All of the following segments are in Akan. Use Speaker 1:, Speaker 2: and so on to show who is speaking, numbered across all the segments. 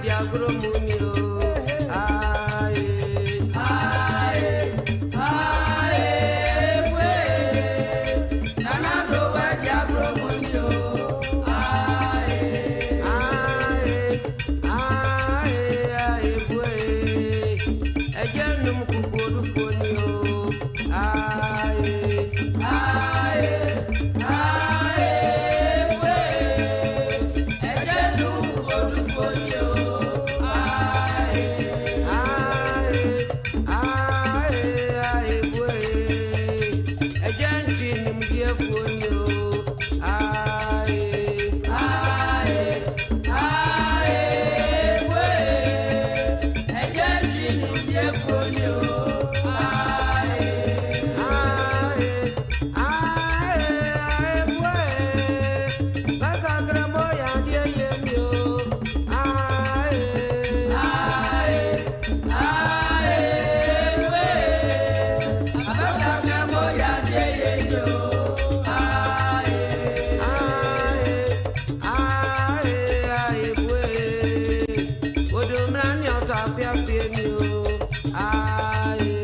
Speaker 1: di agorɔ mu ni o. Aye, aye, aye, we. Nana do wɛ di agorɔ mu ni o. Aye, aye, aye, aye, we. Ɛjɛ num kuku fo ni o. Aye, aye, aye, we. Ẹ̀jẹ̀ num kuku fo ni o. Aye, aye, aye, aye, we. Ẹ̀jẹ̀ ntwi nimdeɛ fo ni o. Aye, aye, aye, we. Ẹ̀jẹ̀ ntwi nimdeɛ fo ni o. Aye, aye, aye, aye, we. Basagramo ya die ye mi o. Aye, aye, aye, we. Abasagramo ya die ye mi o. Aye, aye, aye, aye, we. Odomra ni ọ̀tá fíafíà ni o. Aye,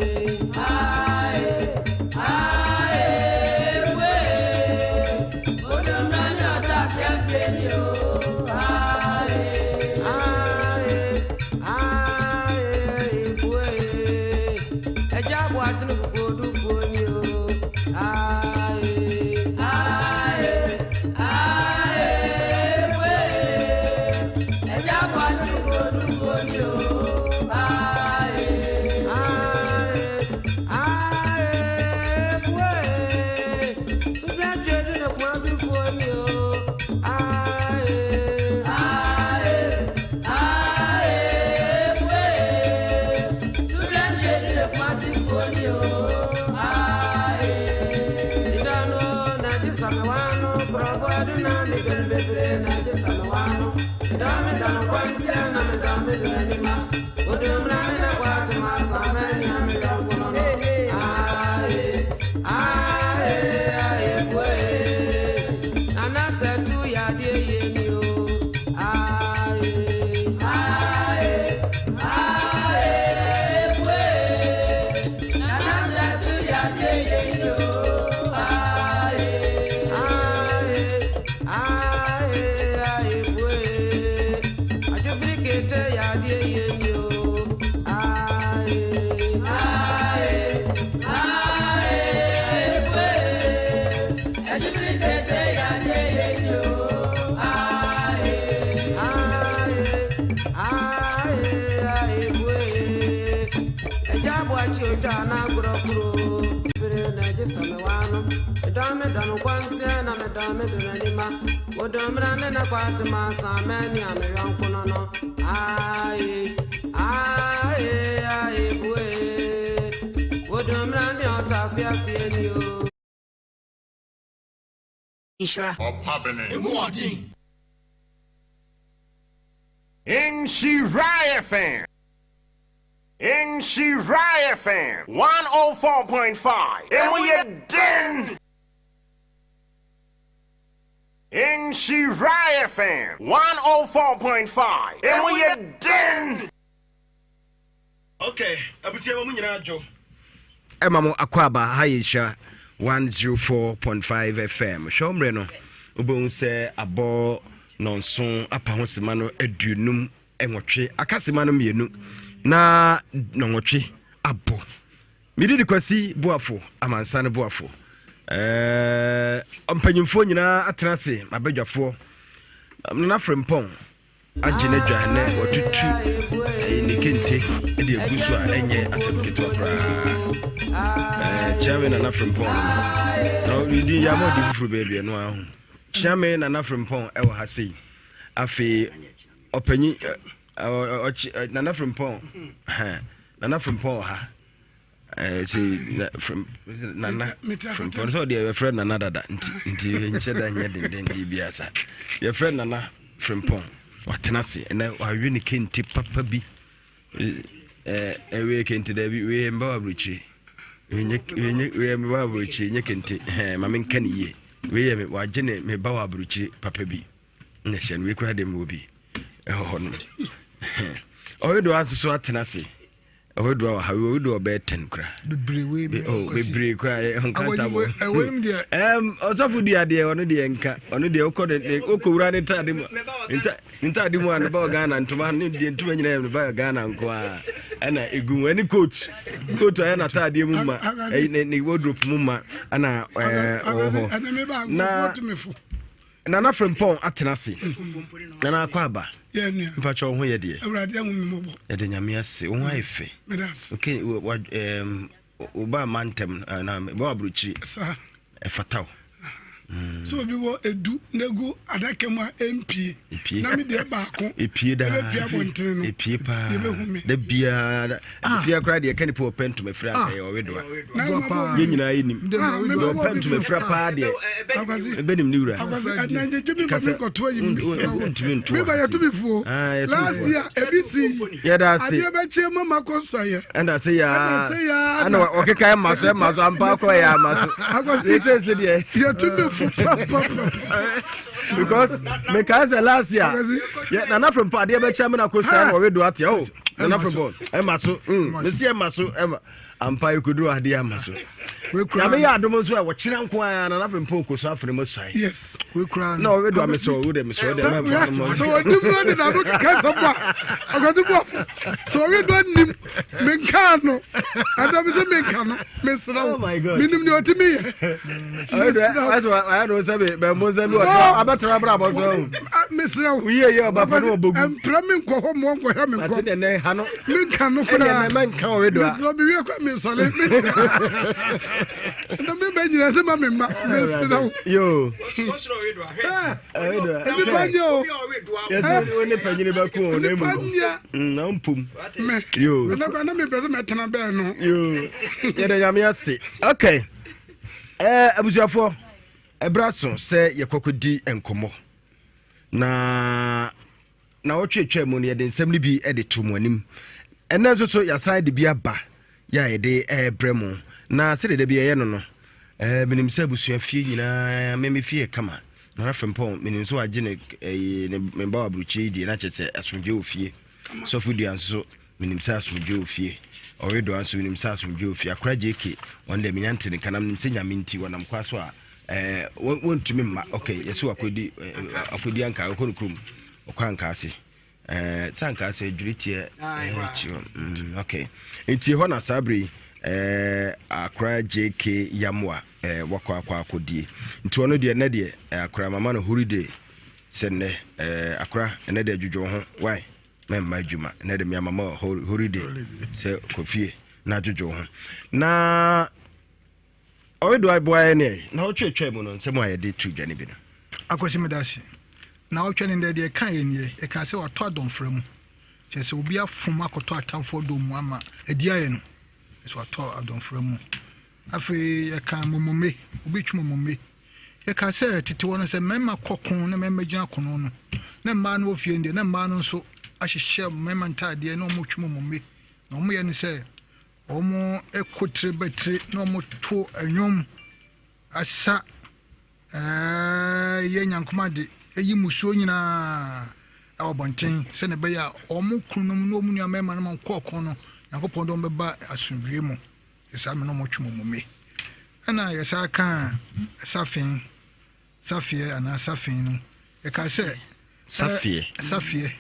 Speaker 1: aye, aye, we. Odomra ni ọ̀tá fíafíà ni o. Aye, aye, aye, we. Ẹja abo àti ní kòkó dúfo ni o. Aye, aye, aye, we. Ẹja abo àti ní kòkó dúfo ni o. Aye, aye, aye, we. Túbí ẹjọ́ ẹdún ní kùmásí fún ni o. Aye, aye, aye, we. Túbí ẹjọ́ ẹdún ní kùmásí fún ni o. Aye. Ìdáná nàìjí sàmìwánú kúrọ̀bù ẹdún náà mi bẹ̀rẹ̀ bẹ̀rẹ̀ nàìjí sàmìwánú. Ìdámi dànù kwẹ́nsì náà mi dàmí dùn ẹni má. Odòmìnira mi náà wà á ti máa sàmẹ́ ní àmì dàgbọ́n náà. Aye, aye, aye, we. Nana sẹ́tù yàdí yé mi o. Aye, aye, aye, we. Nana sẹ́tù yàdí yé mi o. Aye, aye, aye, aye, we. Adubirikete yàdí yé mi o. Aye, aye, aye, we. Adubirikete yàdí yé mi o. Aye, aye, aye, aye, we. Ẹja abo akyi otwa n'agorɔ kuro. Bere na ɛgye samiwano. Medɔn me dɔn kwanseɛ na medɔn me dɔn anima. Odomra ne na kwatema samɛ ni ameyɔnko no no. Aye, aye, aye, bue. Odomra ne ɔta fiafie ni o.
Speaker 2: Nhyira.
Speaker 3: Ɔpabene.
Speaker 2: Emu ɔden.
Speaker 3: Nhyira FM. Nhyira FM 104.5. Emu yɛ den. Nhyira FM 104.5. Emu yɛ den.
Speaker 4: Okay, abusua ma mu nyinaa dwo ɛma mo akɔ aba ha. Yɛ Nhyira 104.5 FM. Hwɛ wo mmerɛ no, wobɛhu sɛ abɔ nɔnso apa ho sema no 58, aka sema no 2 na nɔnwɔtwe abɔ. Mede de Kwasi Boafo amansa no boafo, mpanyimfoɔ nyinaa atena ase, mabadwafoɔ Nana Frempɔn agye n'adwa nɛ watutu ɛyɛ ne kente de agu so a ɛnyɛ asɛm ketewa koraa. Kyiame Nana Frempɔn no na ɔdi yɛ ama ɔdi foforɔ baabi ɛno aho. Kyiame Nana Frempɔn ɛwɔ ha sei. Afei ɔpanyin Nana Frempɔn, Nana Frempɔn wɔ ha. Sɛ Nana Frempɔn sɛ ɔde yɛfrɛ Nana dada nti nkyɛ da nyɛ dendenden biasa. Yɛfrɛ Nana Frempɔn, watena ase ɛnɛ, wawe ne kente papa bi. Ɛwei kente daabi, wei mba wɔ aburokyire, wei mba wɔ aburokyire, nyɛ kente. Ma menka ne yie, wei yɛ wagye ne meba wɔ aburokyire papa bi na hyɛ no. Wei koraa de mewɔ bi ɛwɔ hɔ nom. Ɔwedoa nso so atena ase. Ɔwedoa wɔ ha, ɔwedoa ɔbɛyɛ tɛn kora.
Speaker 2: Bebree wei mi.
Speaker 4: Oh, bebree kora nkantabo.
Speaker 2: Ɛwɔ mu deɛ.
Speaker 4: Ɔsɔfo dua deɛ ɔno deɛ nka ɔno deɛ ɔkɔ ne ɔkɔ wura ne ntaade mu ntaade mu a ne ba wɔ Ghana ntoma ne deɛ ntoma nyinaa yɛ ne ba wɔ Ghana nko a ɛna egu mu ɛne coat coat ayɛ n'ataadeɛ mu ma ɛyi ne ne wardrobe mu ma ɛna ɛɛ ɔwɔ hɔ na. Nana Frimpong atena ase. Nana akɔ aba. Mpakyɛ wo ho yɛ deɛ. Yɛde Nyame ase. Wo ho ayɛ fɛ. Okay, wa um, wo ba ma ntɛm na ba aburokyiri. Ɛfata wo.
Speaker 2: Mm. So obi wɔ edu na egu adaka mu a empie.
Speaker 4: Epie.
Speaker 2: Na mi deɛ baako.
Speaker 4: Epie daa.
Speaker 2: Ebepie abɔntene no.
Speaker 4: Epie paa.
Speaker 2: Yɛbɛhu mi.
Speaker 4: Da biara. Ah. Fia koraa deɛ kanipa ɔpɛ ntoma fira ah. ɛyɛ ɔwedoa. Yɛn nyinaa yɛ nim. Deɛ ɔpɛ ntoma fira paa deɛ. Ɛbɛnim ne wura.
Speaker 2: Kasa ntumi nto. Mi ba yɛ tumi fuo. Last year ebi si.
Speaker 4: Yɛda ase.
Speaker 2: Adeɛ bɛ kyɛ mu ma kɔ sɔ yɛ.
Speaker 4: Ɛna se yaa. Ɛna ɔkeka ɛma so ɛma so ampa akɔ yɛ ama so. Sese se deɛ.
Speaker 2: Yɛ tumi fo papapapa.
Speaker 4: Because mekae sɛ last year yɛ Nana Frimpong adeɛ bɛkyɛ me na kɔ sua na ɔwe do ateɛ o Nana Frimpong ɛma so mesi ɛma so ɛma ampa ekoduru adeɛ ama so nyame yɛ adom nso a wɔkyerɛ nko ara Nana Frimpong kɔ so afene mu suae
Speaker 2: yes
Speaker 4: na ɔwe do amesɛ ɔwe dɛ mesɛ ɔde ɛma ɛma
Speaker 2: ɛma sɛ ɔnim no de n'ano keka nsɛm bɔ a ɔkɔse boafo sɛ ɔwe do anim menkaa no ɛdɔ me sɛ menka no mesrɛ wo oh menim deɛ ɔtumi
Speaker 4: yɛ
Speaker 2: mesrɛ wo
Speaker 4: woyɛ yɛ ɔba pɛ ne ɔbɔgu
Speaker 2: mpra me nkɔ hɔ mmoɔ nkɔhwɛ me nkɔ menka no koraa mesrɛ wo mewie kɔ mesɔre na meba nyina sɛ ma me mma mesrɛ wo
Speaker 4: yo
Speaker 2: nipa nyɛ o
Speaker 4: yɛsɛ wo ne panyini bɛko o na
Speaker 2: nipa nyɛ
Speaker 4: na mpom
Speaker 2: me
Speaker 4: yo
Speaker 2: ɛnɛ kora na mepɛ sɛ mɛtena bɛn no
Speaker 4: yo yɛda nyame ase okay eh, abusuafoɔ ɛberɛ so sɛ yɛkɔkɔdi nkɔmmɔ na na wɔtwetwa mu no yɛde nsɛm no bi de to mu anim ɛnɛ nso so yɛasan de bi aba yɛ a yɛde ɛrebrɛ mu na sɛdeɛ da bi yɛyɛ no no eh, menim sɛ abusua fie nyinaa meme fie yɛ kama Nana Frimpong menim sɛ wagye ne eh, ne me ba wɔ aburokyire yi deɛ na kyerɛ sɛ asomdwe wɔ fie sɔfo dua nso so menim sɛ asomdwe wɔ fie ɔwedoa nso menim sɛ asomdwe wɔ fie akora JK ɔno deɛ menya nte ne nka na menim sɛ nyame nti wɔnam kwa so a eh, wɔntumi mma ok yɛsɛ wakɔdi eh, akɔdi anka ɔkɔ no kurom ɔkɔ anka ase Eh, sɛ anka sɛ dwiri teɛ akyi hɔ mm, ok nti hɔ na saa bere yi eh, akora jk yamoa eh, wakɔ akɔ akɔdie nti ɔno deɛ nnɛ deɛ eh, akora mama no holiday sɛ nnɛ eh, akora ɛnɛ deɛ dwodwo ho why mɛmma adwuma ɛnɛ de meama ma holiday sɛ kɔfie na dwodwo ho na Ɔredo aboa yɛn ɛ. Na ɔtwetwaa mu no, nsɛm a yɛde to dwa no bi no.
Speaker 2: Akwasi medase. Na ɔtwɛ no ndɛ deɛ ɛka yɛ nie, yɛkaa sɛ watɔ adɔmfra mu. Kyerɛ sɛ obi afom akɔtɔ atamfoɔ dɔm mu ama adi ayɛ no. Sɛ watɔ adɔmfra mu. Afei yɛkaa momome, obi twe momome. Yɛkaa sɛ tete hɔ no sɛ mmarima kɔ ko na mmarima gyina kono no, na mmaa no wɔ fie no deɛ na mmaa no nso ahyehyɛ mmarima ntaadeɛ na wɔtwe momome. Na wɔyɛ no sɛ Wɔko tire batire na wɔto nnwom asa yɛ nyankoma de yi mmusuo nyinaa wɔ abɔnten sɛdeɛ ɛbɛyɛ a wɔn kununom ne wɔn nua mmarima no ma kɔ ɔko no Nyankopɔn de wɔn bɛba asomdwoeɛ mu. Saa mmerɛ no wɔtwe wɔn mume. Ɛna yɛsan kaa safe safeɛ anaa safe no yɛkaa sɛ
Speaker 4: safeɛ
Speaker 2: safeɛ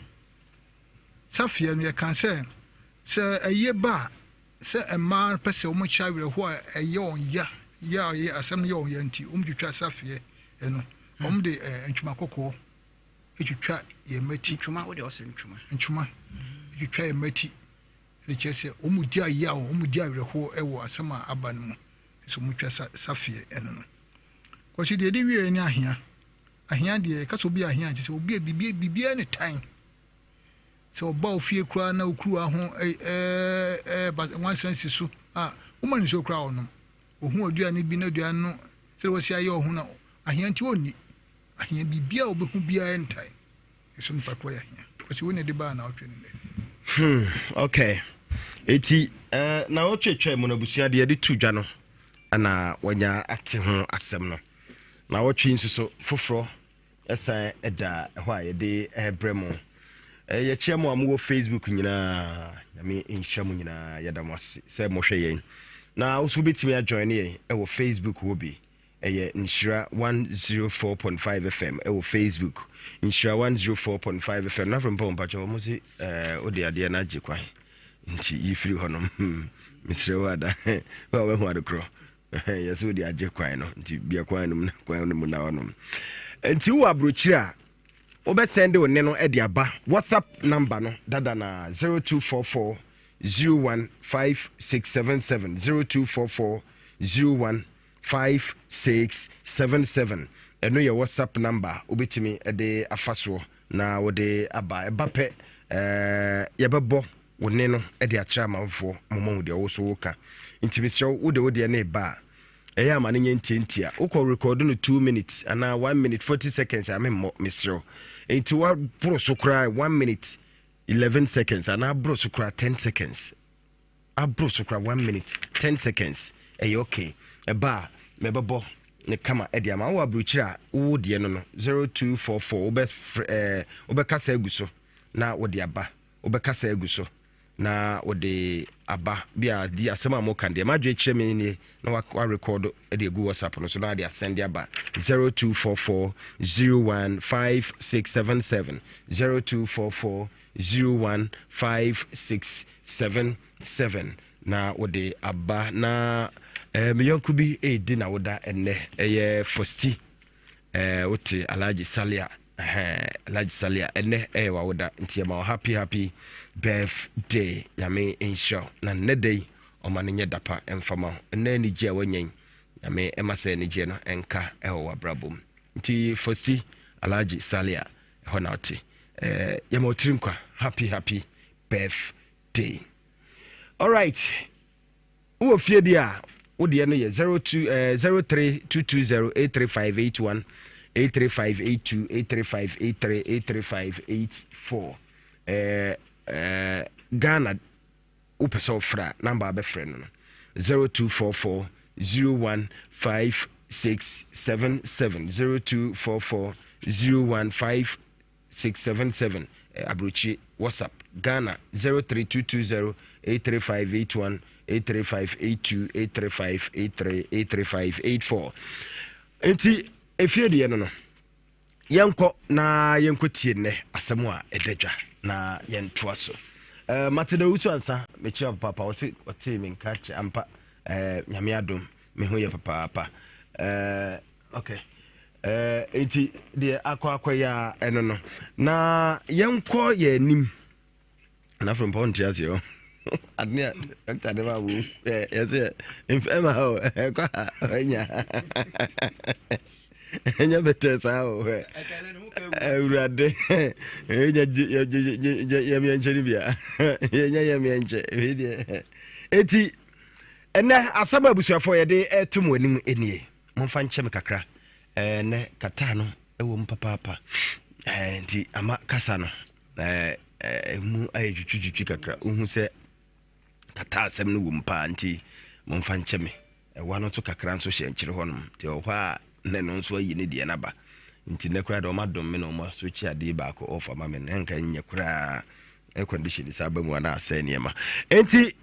Speaker 2: Safeɛ no, yɛkaa sɛ, sɛ ayie ba a, sɛ mmaa pɛ sɛ wɔkyerɛ awerɛhoɔ a ɛyɛ wɔn ya, ya a ɛyɛ asɛm no yɛ wɔn ya nti, wɔtwitwa safeɛ no. Wɔde eh, ntwoma kɔkɔɔ twitwa yɛn mmati.
Speaker 1: Ntwoma, wode ɔsɛ ntwoma.
Speaker 2: Ntwoma twitwa yɛn mmati de kyerɛ sɛ wɔdi ayaw, wɔdi awerɛhoɔ wɔ asɛm a aba no mu. Sɛ wɔtwa sa safeɛ ɛno no. Kɔsi deɛ ɛde wieɛ ne ahea. Ahea deɛ, yɛka sɛ obi ahea a, kyerɛ sɛ obi a biribi biribiara ne tan. Sɛ ɔba wo fie koraa na wo kuruwa ho ɛɛ nwansena si so a, woma no nsuo koraa ɔnom. Ohun aduane bi na aduane no sɛdeɛ wasi ayɛ ɔho na ahea nti ɔnni. Ahea biribiara a ɔbɛhu biara ntae. Ɛso nipa korɔ yɛ ahea. Ɔsi wo na ɛde baa na ɔtwe no nnɛ.
Speaker 4: Okay. Eti eh, na ɔtwetwe mu no abusua deɛ yɛde to dwa no na wanya ate ho asɛm no. Na ɔtwe nso so foforɔ ɛsan da hɔ a yɛde rebrɛ mo. Yɛkyia mo a mowɔ Facebook nyinaa. Nyame nhyira mo nyinaa. Yɛda mo ase sɛ mohwɛ yɛn. Na wo nso wobɛtumi ajoin yɛn ɛwɔ Facebook hɔ bi. Ɛyɛ Nhyira 104.5 FM ɛwɔ Facebook. Nhyira 104.5 FM. Na afei mpɔ mpakyɛ wɔn se ɛɛ wode adeɛ no agye kwan. Nti yi firi hɔ nom. Mesrɛ wo ada. Wo a wobɛhu ade korɔ. Yɛ sɛ wode agye kwan no. Nti bia kwan no mu na kwan no mu na hɔ nom. Nti wowɔ aburokyire a wobɛsɛnde wo nne no de aba WhatsApp number no dada na 0244 015677 0244 01 5677 ɛno yɛ WhatsApp number a wobɛtumi de afa soɔ na wode aba. Ɛba pɛ ɛɛ yɛbɛbɔ wo ne no de akyerɛ amanfoɔ moma hu deɛ wo so woka. Nti mesrɛ wo wode wo deɛ ne ba a ɛyɛ ama no nyɛ ntiantia. Wokɔ record no 2 minutes anaa 1 minute 40 seconds a memmɔ mesrɛ wo. Nti waboro so koraa 1 minute 11 seconds anaa aboro so koraa 10 seconds. Aboro so koraa 1 minute 10 seconds ɛyɛ okay. Ɛba a mɛbɛbɔ ne kama ɛde ama wowɔ aburokyire a wowo deɛ no no 0244 wobɛfrɛ ɛɛ wobɛkasa agu so na wode aba wobɛkasa agu so na wode aba bi a di asɛm a moka deɛ madwene kyerɛ me nie na warekɔdo de agu WhatsApp no so na ade asɛnde aba 0244 015677 0244 015677 na wode aba. Na me yɔnko bi ɛredi na woda ɛnnɛ ɛyɛ Fosti wote Alhaji Salia, Alhaji Salia ɛnnɛ ɛyɛ wawoda nti ɛma wo happy happy birthday. Nyame nhyira wo na nnɛ da yi ɔma no nyɛ dapa ɛmfama ho. Ɛnnɛ anigye a wanya yi Nyame ɛma sɛ anigyeɛ no ɛnka ɛwɔ w'abrabɔ mu. Nti Fosti Alhaji Salia ɛhɔ na ɔte. Yɛma ɔtiri nkwa happy happy birthday. Alright, wowɔ fie deɛ a wodeɛ no yɛ 02 03220 83581 83582 83583 83584. Ghana wopɛ sɛ wofrɛ a namba abɛfrɛ no no 0244 015677 0244 015677. Aburokyire WhatsApp. Ghana 03220 83581 83582 83583 83584. Nti efie deɛ no yɛnkɔ na yɛnkɔ tie nnɛ asɛm a ɛda dwa na yɛntoa so. Matilda Owusu ansa mekyia papaapa ɔse ɔtee me nka kyɛ ampa. Nyame adom me ho yɛ papaapa. Okay, nti deɛ akɔ akɔyɛ a ɛno no na yɛnkɔ yɛn anim na afei mpa wonte aseɛ hɔ adene a dɔkta de ma wo yɛsɛ mfɛma o ɛkɔ ha ɔnya ɛnyɛ bɛtɛ saa o awurade ɛnya yɛmeɛnkyɛ no bia yɛnya yɛmeɛnkyɛ wei deɛ. Enti ɛnɛ asɛm a abusuafoɔ yɛde ɛto mu anim nie, momfa nkyɛ me kakra. Ɛnɛ kataa no ɛwɔ mu papaapa, nti ama kasa no ɛmu ayɛ twitwitwitwi kakra. Wohu sɛ kata asɛm no wɔ mu paa nti momfa nkyɛ me. Ɛwa no nso kakra nso hyɛ nkyere hɔnom nti ɛwɔ hɔ a na ɛno nso ayi ne deɛ no aba. Nti nnɛ koraa deɛ ɔma dom me na ɔma so kyi adeɛ baako ɔfa ma me no ɛnka nyɛ koraa air condition saa ba mu a na asɛe nneɛma. Nti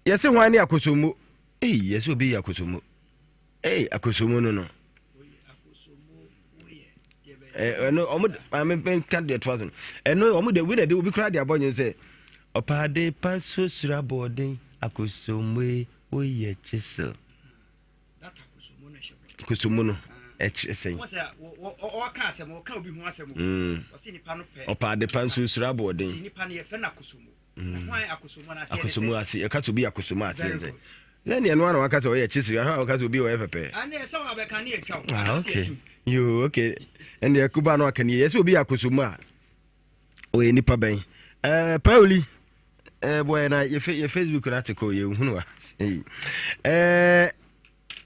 Speaker 4: yɛse hwan ne Akosombo? Ei, yɛse obi yɛ Akosombo. Ei, Akosombo no no ɛno ɔmo maame nka deɛ toa so no ɛno ɔmo de wi na de obi koraa de abɔ nwom sɛ ɔpaade pa so sura bɔɔden Akosombo woyɛ kyesel. Akosombo no ɛkyerɛ sɛn? Ɔpaade pa nso sura bɔɔden Akosombo ase yɛka sɛ obi yɛ akosombo ase yɛn sɛ sɛ neɛ no ana waka sɛ ɔyɛ kyesiri ahɔ a waka sɛ obi ɔyɛ pɛpɛ. Ah, okay, yo, okay, ɛndeɛ kuba no aka nie yɛ sɛ obi yɛ akosombo a ɔyɛ nipa bɛn. Pauli boy na yɛ Facebook no ate kɔ yɛnhunu a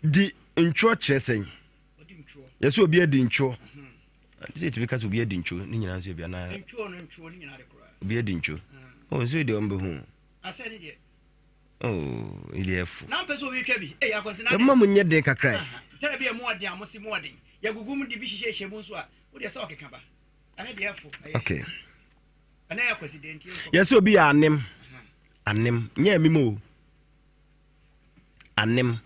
Speaker 4: di ntwoɔ kyerɛ sɛn? Yɛ sɛ obi adi ntwoɔ sɛ ɛtumi ka sɛ obi adi ntwo ne nyinaa nso ebi anaa obi adi ntwo oh nso deɛ ɔmbɛhu oh deɛ ɛfo ɛma mo nyɛ den kakra. Okay. Yɛsɛ obi yɛ anem. Anem. Nyɛ amim o. Anem.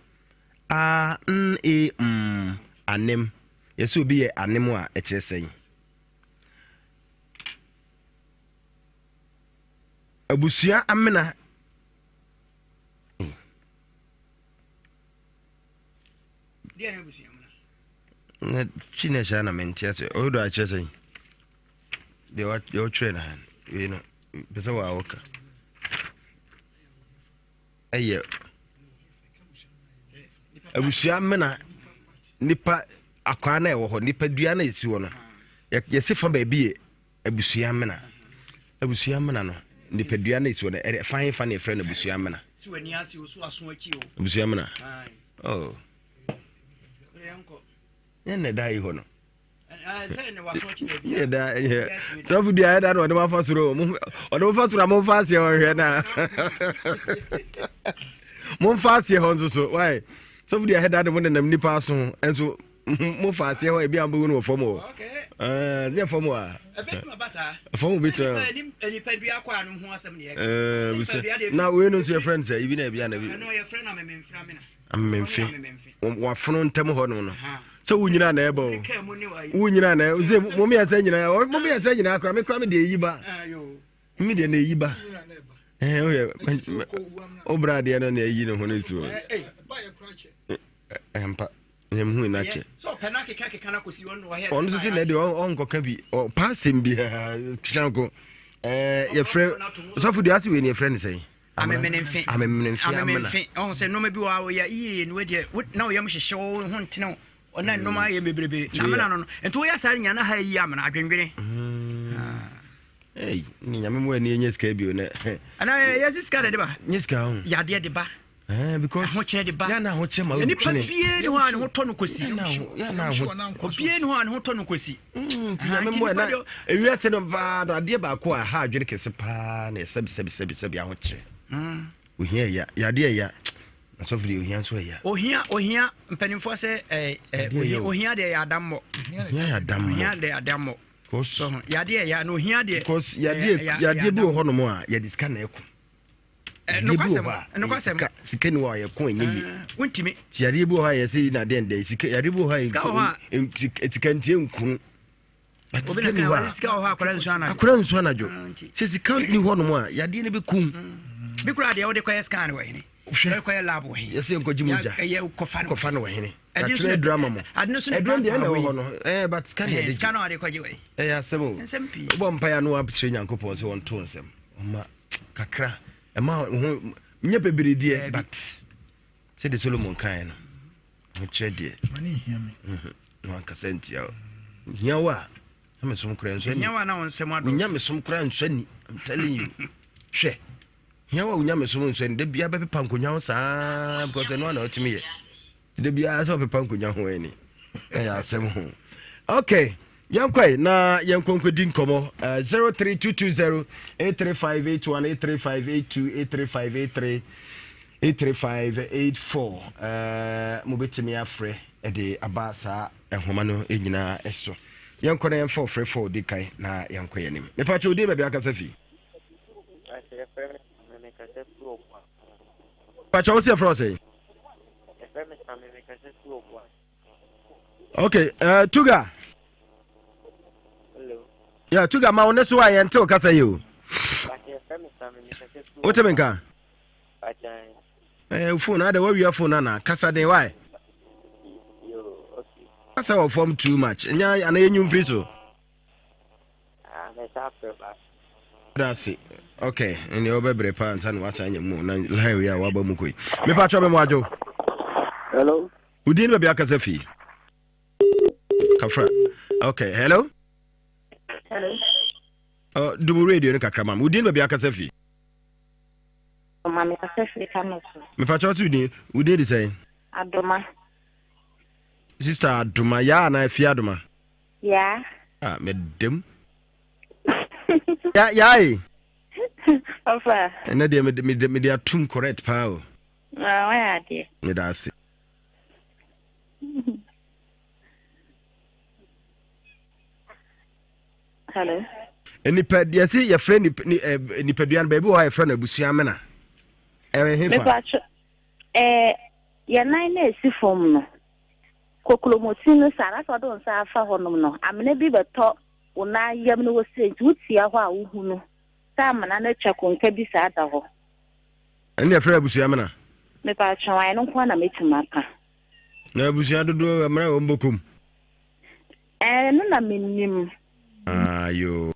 Speaker 4: A n e m. Anem. Yɛsɛ obi yɛ anem a ɛkyerɛ sɛn? Abusua amena. Na twi na ɛhyɛ na mente ase. Ɔyɛ do akyerɛ sɛn? Deɛ ɔtwerɛ no ha wei no pɛ sɛ wɔa wɔka ɛyɛ abusua mena nipa akwaa na ɛwɔ hɔ nipa dua na ɛsi hɔ no yɛsi fa baabi yɛ abusua mena abusua mena no nipadua na ɛsi hɔ no ɛde fa he fa na yɛfrɛ no abusua mena abusua mena oh yɛn na ɛda yi hɔ no sɔfo dua ɛda na ɔde ma fa soro ɔde mo fa soro a momfa aseɛ hɔ hwɛ na momfa aseɛ hɔ nso so wae sɔfo dua ɛda de mo nenam nipa aso ho nso mofa aseɛ hɔ ebi a mobɛhu no wɔ fam hɔ nyɛ fam hɔ a fam bi tena na wei no nso yɛfrɛ no sɛ ebi na ebi a na bi Amemfe. Wafono ntam hɔ nom no. Sɛ wo nyina na ɛba o. Wo nyina na sɛ mo mmiɛnsa nyina mo mmiɛnsa nyina kora me kora me deɛ eyi ba. Me deɛ na eyi ba. Ɛɛ o yɛ o bra adeɛ no na eyi ne ho ne so. Ɛmpa. Ɛm hu na kyɛ. Ɔno nso si na ɛde ɔnkɔka bi ɔpa asɛm bi kyanko. Ɛɛ yɛfrɛ ɔsɔfo deɛ ase wei ne yɛfrɛ ne sɛn.
Speaker 1: Amemenemfe.
Speaker 4: Amemenemfe amena.
Speaker 1: Amemenemfe. Ɔho sɛ nneɛma bi wɔ a wɔyɛ yie no deɛ na wɔyam hyehye wo ho ntene wo ɔna nneɛma ayɛ bebrebe na amena no no nti woyɛ saa nya na ha yi amena adwendwene.
Speaker 4: Ei, ne nyame mu ani nyɛ sika bio nɛ.
Speaker 1: Ana yɛ sika de ba.
Speaker 4: Nyɛ sika ho.
Speaker 1: Yadeɛ de ba.
Speaker 4: Eh, because
Speaker 1: ahokyerɛ de ba.
Speaker 4: Yɛ na ahokyerɛ ma
Speaker 1: nipa bie ne hɔ a ne ho tɔ no kɔsi.
Speaker 4: Yɛ na ho.
Speaker 1: Obie ne hɔ a ne ho tɔ no kɔsi.
Speaker 4: Mm, nti nyame mmɔ na ewiase no paa no adeɛ baako a ha adwene kɛse paa na ɛsɛbi sɛbi sɛbi sɛbi ahokyerɛ mm. ohia ɛya yadeɛ ɛya asɔfo deɛ ohia nso ɛya
Speaker 1: ohia ohia mpanimfoɔ sɛ ɛɛ ɛ ohia deɛ yɛ adammɔ
Speaker 4: ohia yɛ adammɔ
Speaker 1: ohia deɛ adammɔ
Speaker 4: because
Speaker 1: yadeɛ ɛya na ohia deɛ
Speaker 4: because yadeɛ yadeɛ bi wɔ hɔnom a yɛde sika na ɛko Yadeɛ bi wɔ hɔ a sika sika ni hɔ a yɛko ɛnyɛ yie.
Speaker 1: Wontumi.
Speaker 4: Ti yadeɛ bi wɔ hɔ a yɛsɛ yi na adeɛ ndɛ sika yadeɛ bi wɔ hɔ a sika ntie nkunu.
Speaker 1: Obi na kan sika wɔ hɔ akwadaa nsu anadwo.
Speaker 4: Akwadaa nsu anadwo. Sɛ sika ni hɔ nom a yadeɛ no bɛ kum.
Speaker 1: Bi kura deɛ wɔde kɔyɛ scan wɔ hene.
Speaker 4: Hwɛ
Speaker 1: kɔyɛ lab wɔ hene.
Speaker 4: Yɛsɛ nkɔgye mu gya.
Speaker 1: Ɛyɛ kɔfa
Speaker 4: no. Kɔfa no wɔ hene. Atwerɛ aduru ama mo. Aduro deɛ ɛna ɛwɔ hɔ no. Ɛɛ but sika na yɛde gye.
Speaker 1: Sika na wɔde kɔgye wɔ yi.
Speaker 4: Ɛyɛ asɛm o.
Speaker 1: Nsɛm pii.
Speaker 4: Wobɔ mpaeɛ ano akyerɛ Nyankopɔn sɛ wɔnto nsɛm. Ɔma kakra ɛma ho nyɛ bebree deɛ but sɛdeɛ Solomon kaeɛ no ho kyerɛ deɛ mhm. na wankasa ntia wo hia wo a na mesom koraa nso ani wonya mesom koraa nso ani I'm telling you hwɛ hia wo a wonya mesom nso ani da biara bɛpepa nkonnwa ho saa because ɛno ana wotumi yɛ Da biara sɛ ɔpepa nkonnwa ho ani ɛyɛ asɛm ho okay yɛnkɔe na yɛnkɔ nkɔdi nkɔmmɔ uh, 03220 83581 83582 83583 83584 uh, mobɛtumi afrɛ ɛde aba saa nhoma no nyinaa ɛso yɛnkɔ na yɛmfa ɔfrɛfoɔ ɔdi kan na yɛnkɔ yɛn anim mepakyɛ odin baabi akasa fi pakyɛ wo sɛ yɛfrɛ wo sɛn okay uh, tuga
Speaker 5: Hello.
Speaker 4: yeah, tuga ma wo ne so a yɛnte wo kasa yi o wote me nka eh, phone ada wawia phone ana kasa den wae kasa wɔ fam too much nya ana yɛnyu mfiri so Da ase. Ok, ɛnna wobɛbrɛ paa nsa na wasan anya mu na line wei a waba mu kɔ yi. Mepa kyɛ bɛmo adwo.
Speaker 5: Hello.
Speaker 4: Wodin ne baabi akasa fi. Kafra. Ok, hello.
Speaker 5: Hello.
Speaker 4: Uh, dumu radio no kakra ma me. Wodin ne baabi akasa fi.
Speaker 5: Ma me kasa firi Kano so.
Speaker 4: Mepa kyɛ wodin, wodin de sɛn?
Speaker 5: Adoma.
Speaker 4: Sister Adoma, yaa anaa afie Adoma?
Speaker 5: Yaa.
Speaker 4: Ah, medam. Ya yaa e.
Speaker 5: Ɔfa.
Speaker 4: Ɛnɛ deɛ mede mede mede atum correct paa o.
Speaker 5: Ah, wayɛ adeɛ.
Speaker 4: Meda ase.
Speaker 5: Hello.
Speaker 4: Nipa yɛsi yɛfrɛ nip ni ɛ nipadua no baabi wɔ hɔ a yɛfrɛ no abusua amena. Ɛwɔ he fa?
Speaker 5: Mepatwo ɛɛ yɛn nan na esi fam no kokromoti no saa na sɛ ɔde wo nsa afa hɔnom no amena bi bɛtɔ wo nan yam no wɔ sire nti wotia hɔ a wohu no sɛ amena no atwa konka bi saa da hɔ.
Speaker 4: Ɛne yɛfrɛ abusua amena.
Speaker 5: Mepatwo ɛno nko ara na mɛtumi aka.
Speaker 4: Na abusua dodoɔ amena wɔ mbɔkɔm.
Speaker 5: Ɛno na mennim.
Speaker 4: Ah, yoo.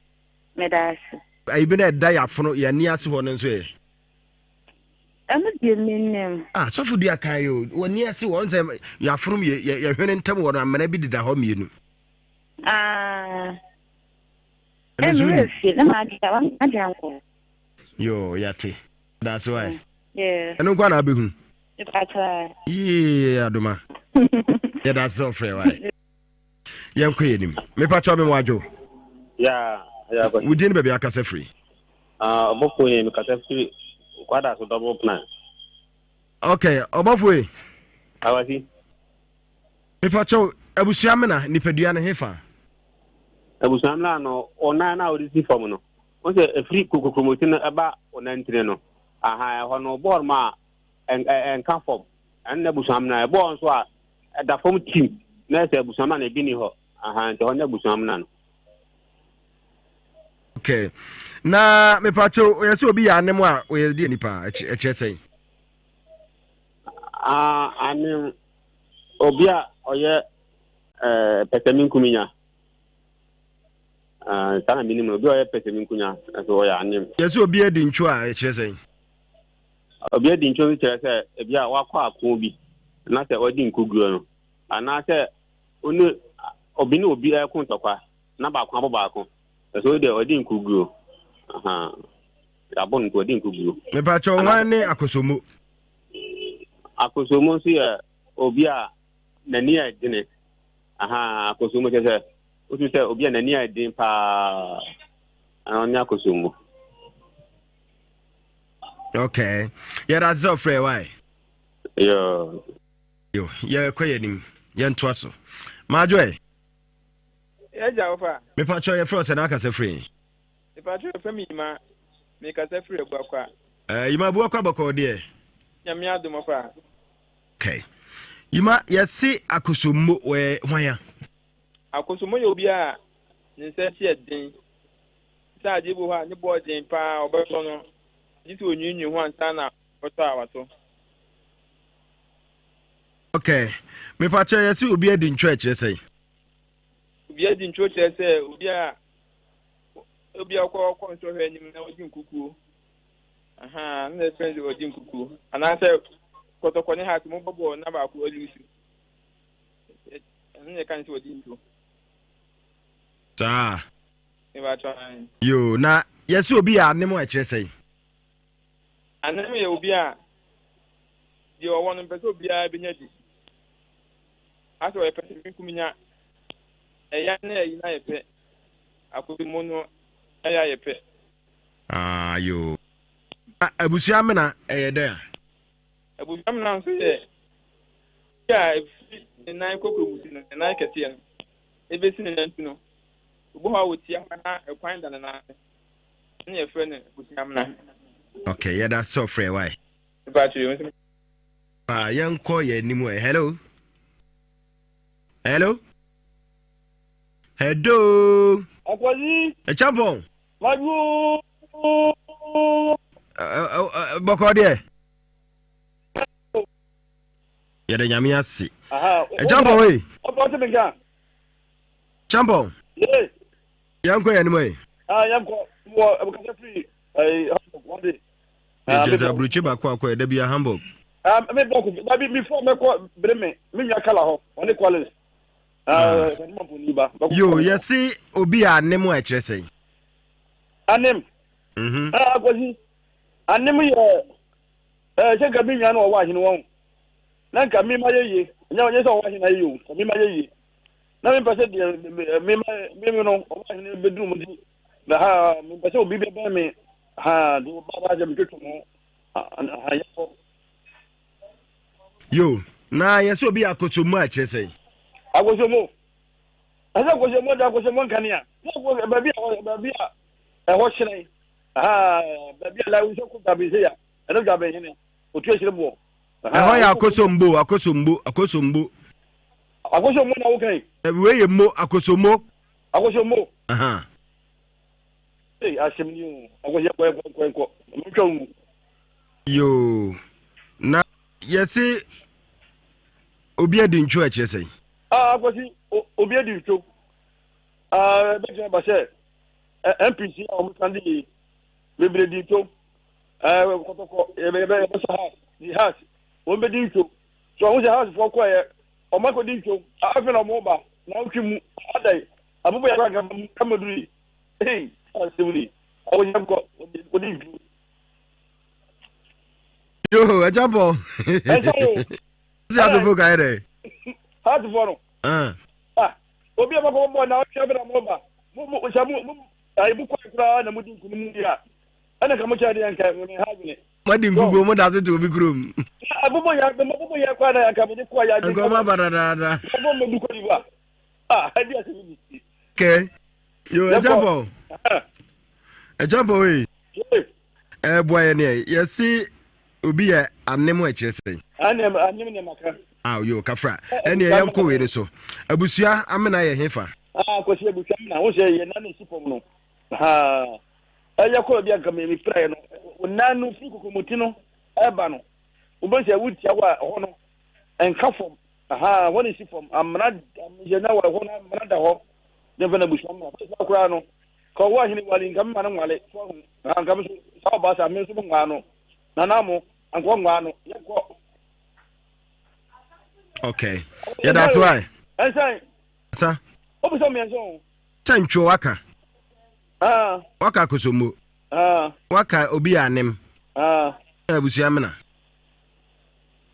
Speaker 5: Meda ase.
Speaker 4: Ayi bi na ɛda yɛafono yɛn ani ase hɔ no nso ɛ.
Speaker 5: Ɛno deɛ mennim.
Speaker 4: Ah, sɔfo dua kan yi o, wɔ ani ase hɔ nsɛ yɛafono yɛ yɛ yɛhwene ntam wɔ no amena bi deda hɔ mmienu.
Speaker 5: Ah. Ɛno nso nim. Ɛmi na maa di ma di ankɔ.
Speaker 4: Yoo, yɛate. Da ase wae. Ɛno nko na abɛhu. Yee adoma. Yɛda ase sɛ ɔfrɛ wae. Yɛnkɔ yɛ nim. Mepakyɛw me wadwo. Wo din ne baabi akasa firi.
Speaker 6: Ah, ɔbɔfo yi mekasa firi kwada so double plan.
Speaker 4: Okay, ɔbɔfo yi.
Speaker 6: Awasi.
Speaker 4: Mepakyɛw abusua mena nipadua no hefa?
Speaker 6: Abusua mena no ɔnan na ɔde si fam no. Wo sɛ ɛfiri kokokromoti no ɛba ɔnantini no. Aha ɛhɔ no bɔɔl ma ɛnka fam. Ɛno na abusua mena. Ɛbɔɔl nso a ɛda fam tim na ɛsɛ abusua mena na ebi ni hɔ. Aha nti ɛhɔ ne abusua mena no.
Speaker 4: Okay. Na mepakyɛw ɔyɛ sɛ obi yɛ anem a ɔyɛ deɛ nipa ɛkyerɛ sɛn?
Speaker 6: Ah, anem obi a ɔyɛ ɛɛ pɛsɛmenkominya. Ah, saa na menim no obi a ɔyɛ pɛsɛmenkonya nso ɔyɛ anem.
Speaker 4: Yɛ sɛ obi adi ntwo a ɛkyerɛ sɛn?
Speaker 6: Obi adi ntwo nso kyerɛ sɛ ebi a wakɔ ako bi na sɛ wadi nkoguo no anaasɛ one obi ne obi ɛko ntɔkwa na baako abɔ baako ɛso deɛ ɔdi nkoguo. Yɛabɔ no nti ɔdi nkoguo.
Speaker 4: Mepakyɛw hwan ne Akosombo?
Speaker 6: Akosombo nso yɛ obi a n'ani yɛ dene. Aha, Akosombo kyerɛ sɛ wotu sɛ obi a n'ani yɛ den paa. Ɛno ne Akosombo.
Speaker 4: Okay. Yɛda ase sɛ ɔfrɛ wae.
Speaker 6: Yo.
Speaker 4: Yo, yɛkɔ yɛ anim. Yɛntoa so. Maadwo ɛ.
Speaker 7: Yɛgya wo fa.
Speaker 4: Mepakyɛw yɛfrɛ wo sɛ na akasa firi.
Speaker 7: Mepakyɛw yɛfrɛ me Yima. Mekasa firi Abuakwa.
Speaker 4: Eh, Yima Abuakwa bɔkɔɔ deɛ.
Speaker 7: Nyame adom ɔfa.
Speaker 4: Okay. Yima yɛse Akosombo wɔ hwan a?
Speaker 7: Akosombo yɛ obi a ne nsa si ɛden. Sɛ adeɛ bi wɔ hɔ a ne bɔɔ den paa ɔbɛtɔ no gye sɛ onwiinwii ho ansa na ɔtɔ a watɔ.
Speaker 4: Okay. Mepakyɛw yɛse obi adi ntwo ɛkyerɛ sɛn?
Speaker 7: Obi adi ntwo kyerɛ sɛ obi a obi a ɔkɔ ɔkɔ nsɔhwɛ anim na ɔdi nkukuo. Ahaa, na ɛfrɛ sɛ ɔdi nkukuo. Anaasɛ kɔtɔkɔ ne heart mo bɔ bɔɔl na baako alusu. Ɛno na ɛka ne sɛ ɔdi ntuo.
Speaker 4: Saa. Yoo, na yɛsɛ obi yɛ anem a ɛkyerɛ sɛn?
Speaker 7: Anem yɛ obi a deɛ ɔwɔ no mpɛ sɛ obiara bɛnya bi. Asɛ ɔyɛ pɛ sɛ minkum nya. Ɛya ne ayi no ayɛ pɛ. Akoto mu no ɛyɛ ayɛ pɛ.
Speaker 4: Ah, yoo. Na abusua mena ɛyɛ dɛn a?
Speaker 7: Abusua mena nso yɛ bi a ɛfiri ne nan kokuroboti no, ne nan kɛseɛ no, ɛbɛsi ne nantu no. Obi hɔ a wɔtia hɔ na ɛkwan da ne nan ase. Ɛne yɛfrɛ no abusua mena.
Speaker 4: Okay, yɛda sɛ ɔfrɛ wae.
Speaker 7: Mepa kyerɛ nso.
Speaker 4: Ah, yɛnkɔ yɛn anim ɛ. Hello. Hello. Hello.
Speaker 8: Akwasi.
Speaker 4: Ɛkyampɔn.
Speaker 8: Madu.
Speaker 4: Bɔkɔ deɛ. Yɛda nyame ase. Ɛkyampɔn wei.
Speaker 8: Ɔbɔ ti mi nka.
Speaker 4: Kyampɔn. Yɛnkɔ yɛn anim ɛ.
Speaker 8: Yɛnkɔ wɔ ɛbɛkasa firi ɛɛ Hamburg wade.
Speaker 4: Kyerɛ sɛ aburukyi baako akɔ ɛda bi a Hamburg.
Speaker 8: Me bɔ kɔ dabi mi fɔ mɛkɔ Bremen me nua kala hɔ ɔne Collins.
Speaker 4: Yo yɛse obi a anem a ɛkyerɛ sɛn?
Speaker 8: Anem. Mhm. Akwasi anem yɛ ɛɛ sɛ nka me nua no ɔwɔ ahene wɔn na nka mi ma yɛ yie nyɛ nyɛ sɛ ɔwɔ ahene ayɛ yie o nka mi ma yɛ yie na mi mpɛ sɛ deɛ mi ma mi no ɔwɔ ahene bɛduru mu ti na ha mi mpɛ sɛ obi bɛbɛn mi ha de ɔba ba sɛ mi twetwe mu ha yɛ kɔ.
Speaker 4: Yo, na yɛ sɛ obi yɛ akosommo a ɛkyerɛ sɛn?
Speaker 8: Akosommo. Ɛsɛ akosommo de akosommo nkanea. Sɛ baabi a baabi a. Ɛhɔ hyerɛn. Ahaa, baabi a lai wosɛ kɔ dwaben sɛ ya, ɛno dwaben hene, otu ahyire boɔ.
Speaker 4: Ɛhɔ yɛ Akosombo, Akosombo, Akosombo.
Speaker 8: Akosombo na woka yi?
Speaker 4: Wei yɛ Mo, Akosombo.
Speaker 8: Akosombo. Aha. Ee, asɛm ni o. Akosombo nkɔ nkɔ nkɔ. Mentwa wo.
Speaker 4: Yoo. Na yɛse obi adi ntwo ɛkyerɛ sɛn?
Speaker 8: Ah, akwasi obi adi ntwo. Ah, ɛbɛgyina ba sɛ NPC a wɔn san de yi bebree di ntwo. Ɛɛ kɔtɔkɔ yɛbɛ yɛbɛsɔ house di house wɔn bɛ di ntwo. So wɔn sɛ house foɔ kɔ yɛ wɔn akɔ di ntwo. Afei na wɔn ba na wɔtwi mu adan abobo yɛ kora nka kama duru yi. Ee asɛm ni. Wɔn yɛ kɔ wɔdi ntwo.
Speaker 4: Yo, ɛkyɛ pɔ.
Speaker 8: Ɛnsa o.
Speaker 4: Sɛ atofo ka yɛ dɛ.
Speaker 8: Hatofo no. Ah, obi a makɔ bɔ na ɔtwe abena mo ba. Mo mo sɛ mo mo ayi mo kɔ koraa na mo di nkunim di a. Ɛna ka mo kyerɛ deɛ nka mo ne ha adwene.
Speaker 4: Mo di nkukuo mo da so te obi kurom.
Speaker 8: Abobo ya mo bobo yɛ kɔ na nka mo de kɔ ya.
Speaker 4: Nka mo aba dadaada.
Speaker 8: Mo mo du kɔ di ba. Ah, ɛdi asɛm bi.
Speaker 4: Kɛ. Yo, ɛkyɛ pɔ. Ɛkyɛ pɔ wei. Ɛboa yɛ neɛ yɛse obi yɛ anem ɛkyerɛ sɛn?
Speaker 8: Anem ne maka.
Speaker 4: Ah, yo, kafra. Ɛneɛ yɛnkɔ wei no so. Abusua amena yɛ hefa?
Speaker 8: Ah, kwasi abusua amena, wo sɛ yɛ nan esi fam no. Ha. Ɛyɛ kɔ bi anka me piraeɛ no. Wo nan no firi kokomuti no ɛba no. Wobɛhu sɛ wotia wɔ a ɛhɔ no ɛnka fam. Aha, hɔ na esi fam. Amena yɛ na wɔ ɛhɔ no amena da hɔ. Yɛmfa no abusua amena. Bɛsa koraa no. Ka ɔwɔ ahene wale nka mema no nwale. So ahu. Na nka me so saa ɔbaa saa me nso me nwaa no. Nana mo anka ɔnwaa no. Yɛnkɔ.
Speaker 4: Okay. Yɛda ase wae.
Speaker 8: Ɛnsan.
Speaker 4: Sa.
Speaker 8: Wobisa mmiɛnsa o.
Speaker 4: Sɛ ntwo waka.
Speaker 8: Ah.
Speaker 4: Waka akosombo.
Speaker 8: Ah.
Speaker 4: Waka obi yɛ anem.
Speaker 8: Ah.
Speaker 4: Abusua mena.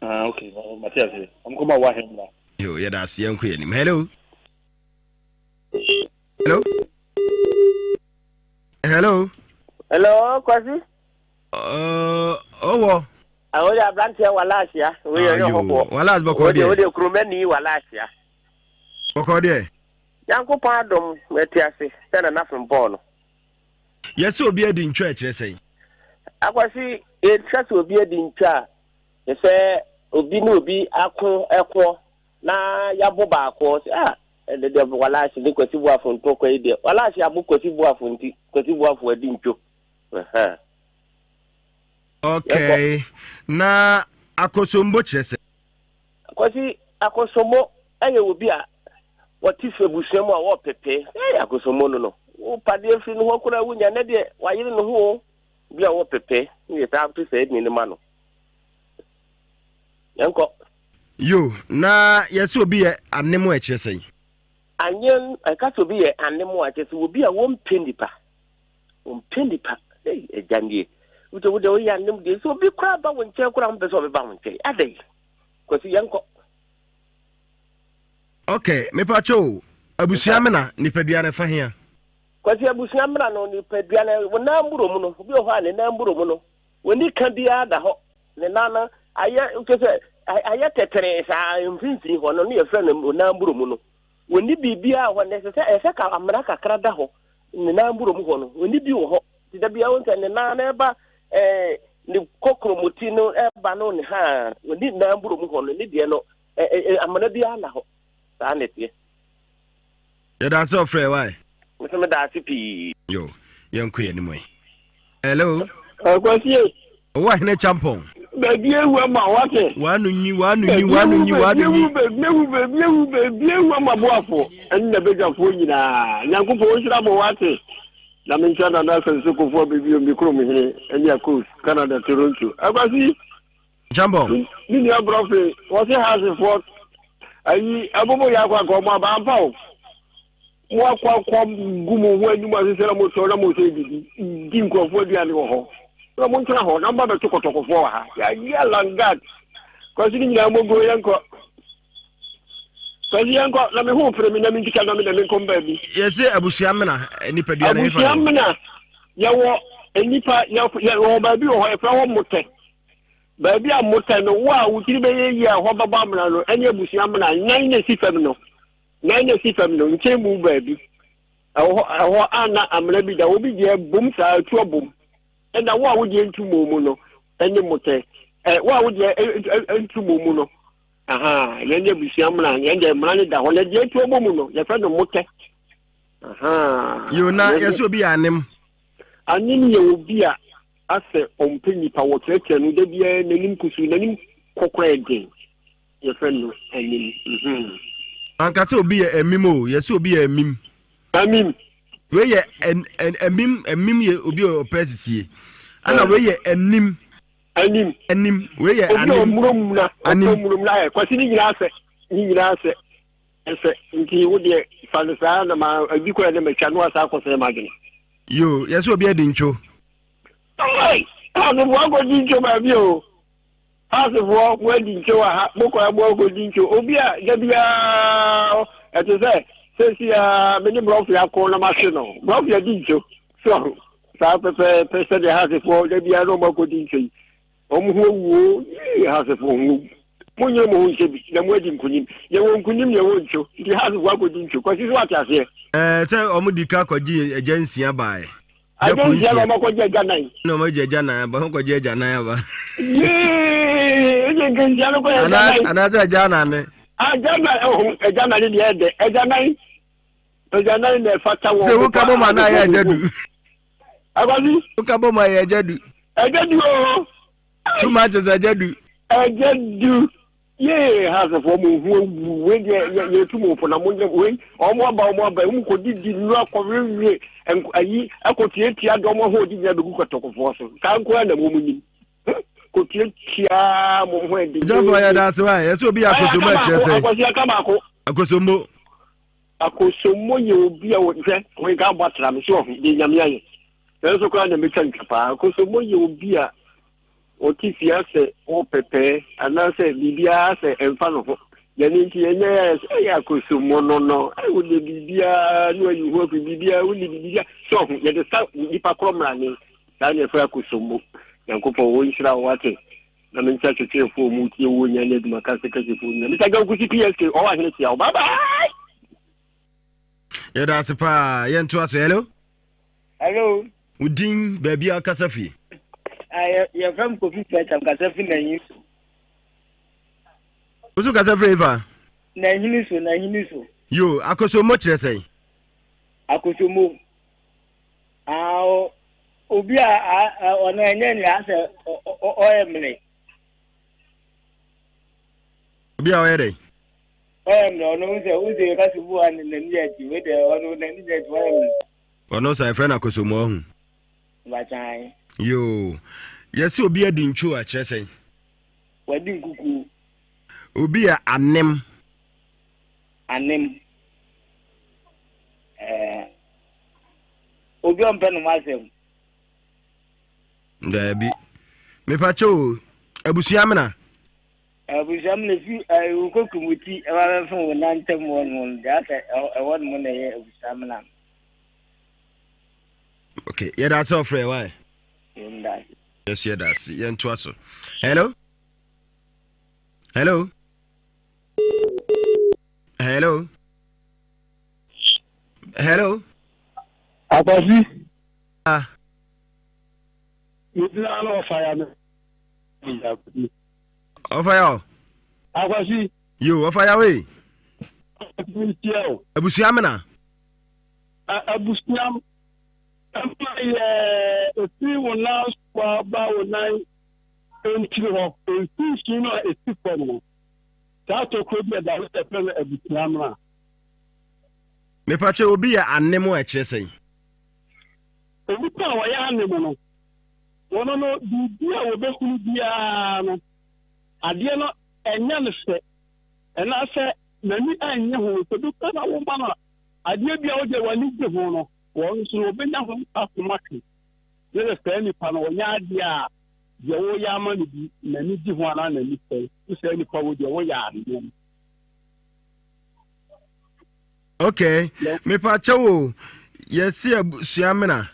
Speaker 8: Ah, okay. Mate ase. Ɔmkɔma wɔ ahene mmra.
Speaker 4: Yo, yɛda ase yɛnkɔ yɛn anim. Hello. Hello. Hello.
Speaker 9: Hello, Kwasi.
Speaker 4: Ɔwɔ.
Speaker 9: Awo de aberanteɛ walasia. Wo yɛ yɛ hɔhoɔ.
Speaker 4: Walas bɔkɔ deɛ.
Speaker 9: Wo de kuromani walasia.
Speaker 4: Bɔkɔ deɛ.
Speaker 9: Nyankopɔn adom mɛte ase sɛ na nafem bɔɔ no.
Speaker 4: Yɛsɛ obi adi ntwa ɛkyerɛ sɛn?
Speaker 9: Akwasi yɛtwa sɛ obi adi ntwa a sɛ obi ne obi ako ɛkoɔ na yɛabo baako sɛ ah ɛnɛ deɛ walaase ne Kwasi Boafo ntɔkwa yi deɛ walaase abo Kwasi Boafo nti Kwasi Boafo adi ntwo.
Speaker 4: Okay, na akosombo kyerɛ sɛ?
Speaker 9: Kwasi akosombo ɛyɛ obi a wɔte fi abusua mu a wɔpepe ɛyɛ akosombo no no wopadeɛ firi no hɔ koraa wonya nɛ deɛ wayere ne ho o bi a wɔpepe ne yɛ taa to sɛ ɛdini no ma no yɛnkɔ.
Speaker 4: Yo, na yɛsɛ obi yɛ anem a ɛkyerɛ sɛn?
Speaker 9: Anyɛ ɛka sɛ obi yɛ anem a kyerɛ sɛ obi a wɔmpɛ nipa. Wɔmpɛ nipa. Ei, agya nie. Wode wode woyɛ anem deɛ sɛ obi koraa ba wo nkyɛn koraa wompɛ sɛ ɔbɛba wo nkyɛn. Adɛn? Kwasi yɛnkɔ.
Speaker 4: Ok, mepa kyɛw, abusua mena nipadua no fa hea?
Speaker 9: Kwasi abusua mena no nipadua no wo nan mburo mu no, obi wɔ hɔ a ne nan mburo mu no, wɔni ka biara da hɔ. Ne nan no ayɛ kyerɛ sɛ ayɛ tɛtrɛɛ saa mfimfini hɔ no ne yɛfrɛ no nan mburo mu no. Wɔnni biribiara hɔ na ɛsɛ sɛ ɛsɛ ka amena kakra da hɔ ne nan mburo mu hɔ no wɔnni bi wɔ hɔ. Nti da biara wɔn sɛ ne nan no ɛba ɛɛ ne kɔkrɔmoti no ɛba no ne ha wɔnni nan mburo mu hɔ no ne deɛ no ɛɛ amena biara na hɔ saa na ɛteɛ.
Speaker 4: Yɛda ase ɔfrɛ wae.
Speaker 9: Nso meda ase pii.
Speaker 4: Yo, yɛnkɔ yɛn anim ɛ. Hello.
Speaker 10: Akwasie.
Speaker 4: Ɔwɔ ahene champɔn.
Speaker 10: Baabi ewu ama wate.
Speaker 4: Wano nyi, wano nyi, wano nyi, wano nyi.
Speaker 10: Baabi ewu, baabi ewu, baabi ewu ama boafo ɛne na badwafoɔ nyinaa. Nyankopɔn nhyira mo wate. Na menkyɛ Nana Asɛnse Kofoɔ baabi omi kurom hene ɛne Akos, Canada, Toronto. Akwasi.
Speaker 4: Jambɔ.
Speaker 10: Me nua brɔfe, wɔse hasefoɔ ayi abobo yɛ akɔ akɔ ɔmo aba ampa o. Mo akɔ akɔ gu mo ho anim ase sɛ na mo tɔ na mo sɛ didi di nkurɔfoɔ aduane wɔ hɔ. Na mo ntena hɔ na mo ba bɛto kɔtɔkɔfoɔ wɔ ha. Yɛayɛ langard. Kwasi ne nyinaa mo go yɛnkɔ. Kwasi yɛnkɔ na me ho pere me na me ntika na me na me nkɔm baabi.
Speaker 4: Yɛse abusua mena nipadua na
Speaker 10: abusua mena yɛwɔ nipa yɛwɔ baabi wɔ hɔ yɛfrɛ hɔ motɛ. Baabi a motɛ no, wo a wo tiri bɛyɛ yie a ɛhɔ bɛbɔ amena no, ɛne abusua amena, nan na ɛsi fam no, nan na ɛsi fam no, nkyɛn mu baabi. Ɛwɔ hɔ, ɛhɔ a na amena bi da, obi deɛ bom saa, atu abom. Ɛna wo a wo deɛ ntu mo mu no, ɛne motɛ. Ɛ, wo a wo deɛ ntu mo mu no, aha, yɛn deɛ abusua mmara, yɛn deɛ mmara no da hɔ, na deɛ atu abɔ mu no, yɛfrɛ no motɛ. Aha.
Speaker 4: Yo, na yɛsɛ obi yɛ anem.
Speaker 10: Anem yɛ obi a asɛ ɔmpɛ nipa, wɔkyerɛkyerɛ no da biara n'anim kusuu, n'anim kɔkora ɛden. Yɛfrɛ no anim. Mhm.
Speaker 4: Anka sɛ obi yɛ amim o, yɛsɛ obi yɛ amim.
Speaker 10: Amim.
Speaker 4: Wei yɛ amim, amim yɛ obi a ɔpɛ asisie. Ɛna wei yɛ anim.
Speaker 10: Anim.
Speaker 4: Anim. Wei yɛ anim.
Speaker 10: Obi a ɔmuromuna.
Speaker 4: Anim.
Speaker 10: Ɔmuromuna ayɛ. Kwasi ne nyinaa sɛ. Ne nyinaa sɛ. Ɛsɛ nti wo deɛ fa no saa na ma ebi kɔ yɛ ne matwa no asa akɔsɛn ma adwene.
Speaker 4: Yo, yɛsɛ obi adi ntwo.
Speaker 10: Ɛy, asefo akɔdi ntwo baabi o. Asefoɔ mo adi ntwo wɔ ha, mo kɔ mo akɔdi ntwo. Obi a da biara ɛte sɛ sɛsi a me ne brɔfo ako na mahwe no. Brɔfo adi ntwo. So saa pɛpɛɛpɛ sɛdeɛ hasefoɔ da biara na ɔmo akɔdi ntwo yi. Wɔn ho awuo, yee hasefoɔ ho awu. Monyere mo ho nhyɛ bi na moadi nkonim. Yɛwɔ nkonim na yɛwɔ ntwo. Nti hasefoɔ akɔdi ntwo. Kwasi so wate aseɛ?
Speaker 4: Ɛɛ sɛ wɔn di ka kɔgye agya nsia baeɛ.
Speaker 10: Agya nsia na wɔn akɔgye agya nan.
Speaker 4: Na wɔn agye agya nan aba, wɔn kɔgye agya nan aba.
Speaker 10: Yee, ɛyɛ nkansia no kɔ yɛ agya nan.
Speaker 4: Anaasɛ agya nan ne.
Speaker 10: Agya nan ɛho, agya nan ne deɛ ɛdɛ, agya nan. Agya nan na ɛfata wɔn.
Speaker 4: Sɛ woka bɔ ma na ayɛ agya du.
Speaker 10: Akwasi.
Speaker 4: Woka bɔ ma ayɛ agya du.
Speaker 10: Agya du o.
Speaker 4: Too much is agya du.
Speaker 10: Agya du. Yee hasefoɔ mo ho awu wei deɛ yɛ yɛtu mo fo na mo nyɛ wei wɔn aba wɔn aba wɔn kɔ didi nnura kɔwewe nk ayi ɛkɔ tiatia deɛ wɔn ahoɔden nyinaa bɛgu kɔtɔkɔfoɔ so saa nko ara na wɔn nim kɔ tiatia mo ho ɛde.
Speaker 4: Jɔnfɔ yɛ daase wa yɛ sɛ obi yɛ akosombo ɛkyerɛ sɛ.
Speaker 10: Akwasi aka baako.
Speaker 4: Akosombo.
Speaker 10: Akosombo yɛ obi a hwɛ wɔn nka abɔ atra mi so ɔho deɛ nyame ayɛ nanso koraa na metwa ntwa paa akosombo yɛ obi a. Ɔte fie asɛ ɔrepɛ pɛɛ anaasɛ biribiara asɛ ɛmfa ne ho. Na ɛno nti ɛnyɛ yɛ sɛ ɛyɛ akosommono no, wo deɛ biribiara ne wayi ho afiri biribiara wonni biribiara sɛ ɔho yɛde sa nipa korɔ mmrane saa ne ɛfrɛ akosommo. Nyankopɔn wɔnhyira wo wate na menkyɛ twetweefoɔ mu tie wo nya ne adwuma kase kasefoɔ nyina Mr. Gankusi PSK ɔwɔ ahene tia wo bye bye.
Speaker 4: Yɛda ase paa yɛntoa so hello.
Speaker 11: Hello.
Speaker 4: Wo din, baabi a wokasa fi.
Speaker 11: Ah, yɛfrɛ m Kofi Fletcher, mkasa fi Nanyin so.
Speaker 4: Wo so kasa firi fa?
Speaker 11: Nanyin so, Nanyin so.
Speaker 4: Yo, Akosombo kyerɛ sɛn?
Speaker 11: Akosombo. Ah, obi a ɔno ɛnyɛ nea asɛ ɔyɛ mmerɛ.
Speaker 4: Obi a ɔyɛ dɛn?
Speaker 11: Ɔyɛ mmerɛ, ɔno wo sɛ wo sɛ yɛka sɛ bu a n'ani yɛ akyi, wei deɛ ɔno n'ani yɛ akyi, ɔyɛ mmerɛ.
Speaker 4: Ɔno sa yɛfrɛ no akosombo ahu.
Speaker 11: Bakyan.
Speaker 4: Yoo. Yɛsɛ obi adi ntwo a kyerɛ sɛn?
Speaker 11: Wadi nkukuo.
Speaker 4: Obi yɛ anem.
Speaker 11: Anem. Ɛɛ obi a ɔmpɛ ne ho asɛm.
Speaker 4: Daabi. Mepakyɛ o, abusua mena.
Speaker 11: Abusua mu na efi wo kokuromoti ɛba bɛfo wo nan ntam hɔ nom deɛ asɛ ɛhɔ nom na ɛyɛ abusua mena.
Speaker 4: Ok, yɛda ase ɔfrɛ wae.
Speaker 11: Yɛnda ase.
Speaker 4: Yɛso yɛda ase. Yɛntoa so. Hello? Hello? Hello? Hello?
Speaker 8: Akwasi.
Speaker 4: Ah.
Speaker 8: Megyina na ɔfa ya no.
Speaker 4: Ɔfa ya o.
Speaker 8: Akwasi.
Speaker 4: Yo, ɔfa ya wei. Abusua mena.
Speaker 8: Abusua mma yɛ efiri wo nan so aba wo nan ntiri hɔ mfimfini no a esi fam no. Saa tokuro bi a ɛda hɔ yɛfrɛ no abusua mena.
Speaker 4: Mepakyɛ obi yɛ anem a ɛkyerɛ sɛn?
Speaker 8: Onipa a ɔyɛ anem no, wɔn no biribi a wɔbɛhunu biara no, adeɛ no ɛnyɛ no fɛ anaasɛ n'ani annye ho. Sɛ bi koraa na woma no adeɛ bi a wode w'ani gye ho no, wɔn nso no wɔbɛnya ho akoma ka. Ne sɛ saa nipa no ɔnyɛ adeɛ a deɛ woyɛ ama no bi n'ani gye ho anaa n'ani sɛ wo saa nipa wo deɛ woyɛ adeɛ.
Speaker 4: Okay, mepa kyɛw o, yɛsi abusua mena.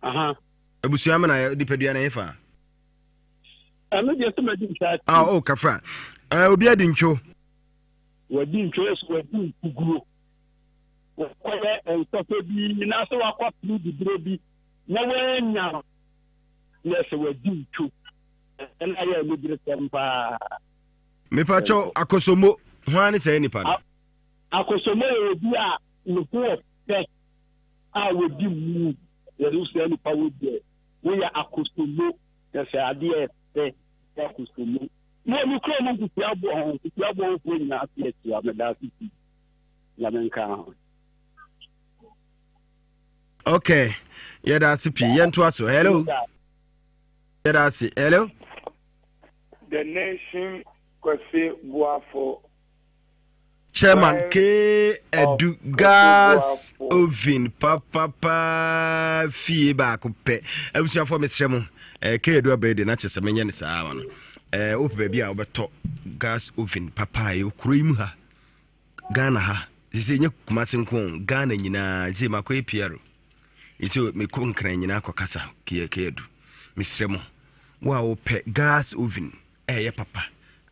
Speaker 8: Aha.
Speaker 4: Abusua mena nipadua na hefa.
Speaker 8: Ɛno deɛ sɛ madi nsa.
Speaker 4: Ah, oh, kafra. Uh, obi adi ntwo.
Speaker 8: Wadi ntwo yɛ so wadi nkuguo.
Speaker 10: Wakɔyɛ nsɔhwɛ bi na sɛ wakɔpere diberɛ bi na wannya no, na ɛsɛ wadi ntwo. Ɛno ayɛ aniberesɛm paa.
Speaker 4: Mepakyɛw, Akosombo, hwan ne saa nipa no?
Speaker 10: Akosombo yɛ obi a ne ho ɔfɛ a wɔdi mu. Yɛde wo saa nipa wo deɛ, woyɛ akosombo. Kyerɛ sɛ adeɛ ɛfɛ yɛ akosombo. Mo me kurom nkosua boɔ ho, nkosua boɔ hofoɔ nyinaa ase akyia, meda ase pii. Nyame nka ho.
Speaker 4: Okay, yɛda ase pii. Yɛntoa so. Hello. Yɛda ase. Hello.
Speaker 12: The Nation Kwasi Boafo.
Speaker 4: Chairman K Edu gas oven papapa fie baako pɛ. Abusuafoɔ mesrɛ mo eh, K Edu abɛɛ de na kyerɛ sɛ menyɛ ne saa ma no. Eh, wopɛ baabi a wobɛtɔ gas oven papa a ɛwɔ kuro yi mu ha Ghana ha sɛ nyɛ Kumase nko Ghana nyinaa sɛ makɔyɛ PR nti mekɔ nkran nyinaa kɔkasa K Edu mesrɛ mo wo a wopɛ gas oven ɛyɛ papa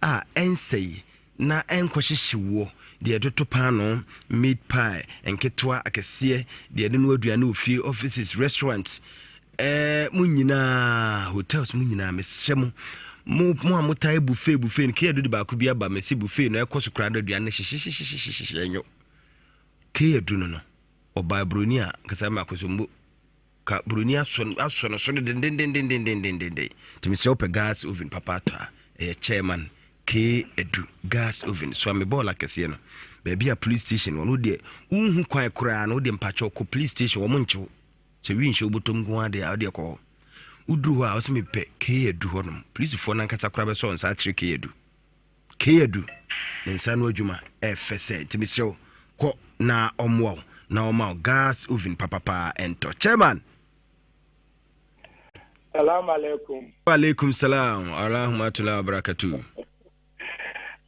Speaker 4: a ɛnsɛe na ɛnkɔhyehye woɔ, deɛ yɛde to paanoo, meat pie, nketewa, akɛseɛ, deɛ yɛde noa aduane wɔ fie, offices, restaurants, ɛɛ mo nyinaa, hotels mo nyinaa, mesrɛ mo, mo mo a motae buffet buffet no, kea de baako bi aba, mese buffet no ɛkɔ so koraa no aduane no hyehyehyehyehyehye ɛnwo. Kea du no no, ɔbaa buroni a, nkasa ma akosombo. Ka buroni asɔ asɔ no so no dendendendendendenden. Nti mesrɛ wopɛ gas oven papa atɔ a, ɛyɛ Chairman K Adu gas oven. Soa me bɔɔl akɛseɛ no. Baabi a police station wɔ no wodeɛ wonhu kwan koraa no wodeɛ mpakyɛw kɔ police station wɔn nkyew. Sɛ wi nhyɛ wobɔtɔm nko ara deɛ a wodeɛ kɔ hɔ. Woduru hɔ a wosɛ mepɛ K Adu hɔnom. Polisifoɔ no ankasa koraa bɛsɔ nsa akyerɛ K Adu. Keyadu ne nsa ano adwuma ɛfɛ sɛ nti mesrɛ wo kɔ na ɔmmoa wo na ɔma wo gas oven papapaa ɛntɔ. Chairman!
Speaker 12: Salam alaikum.
Speaker 4: Wa alaikum salam wa rahmatullahi wa barakatuh.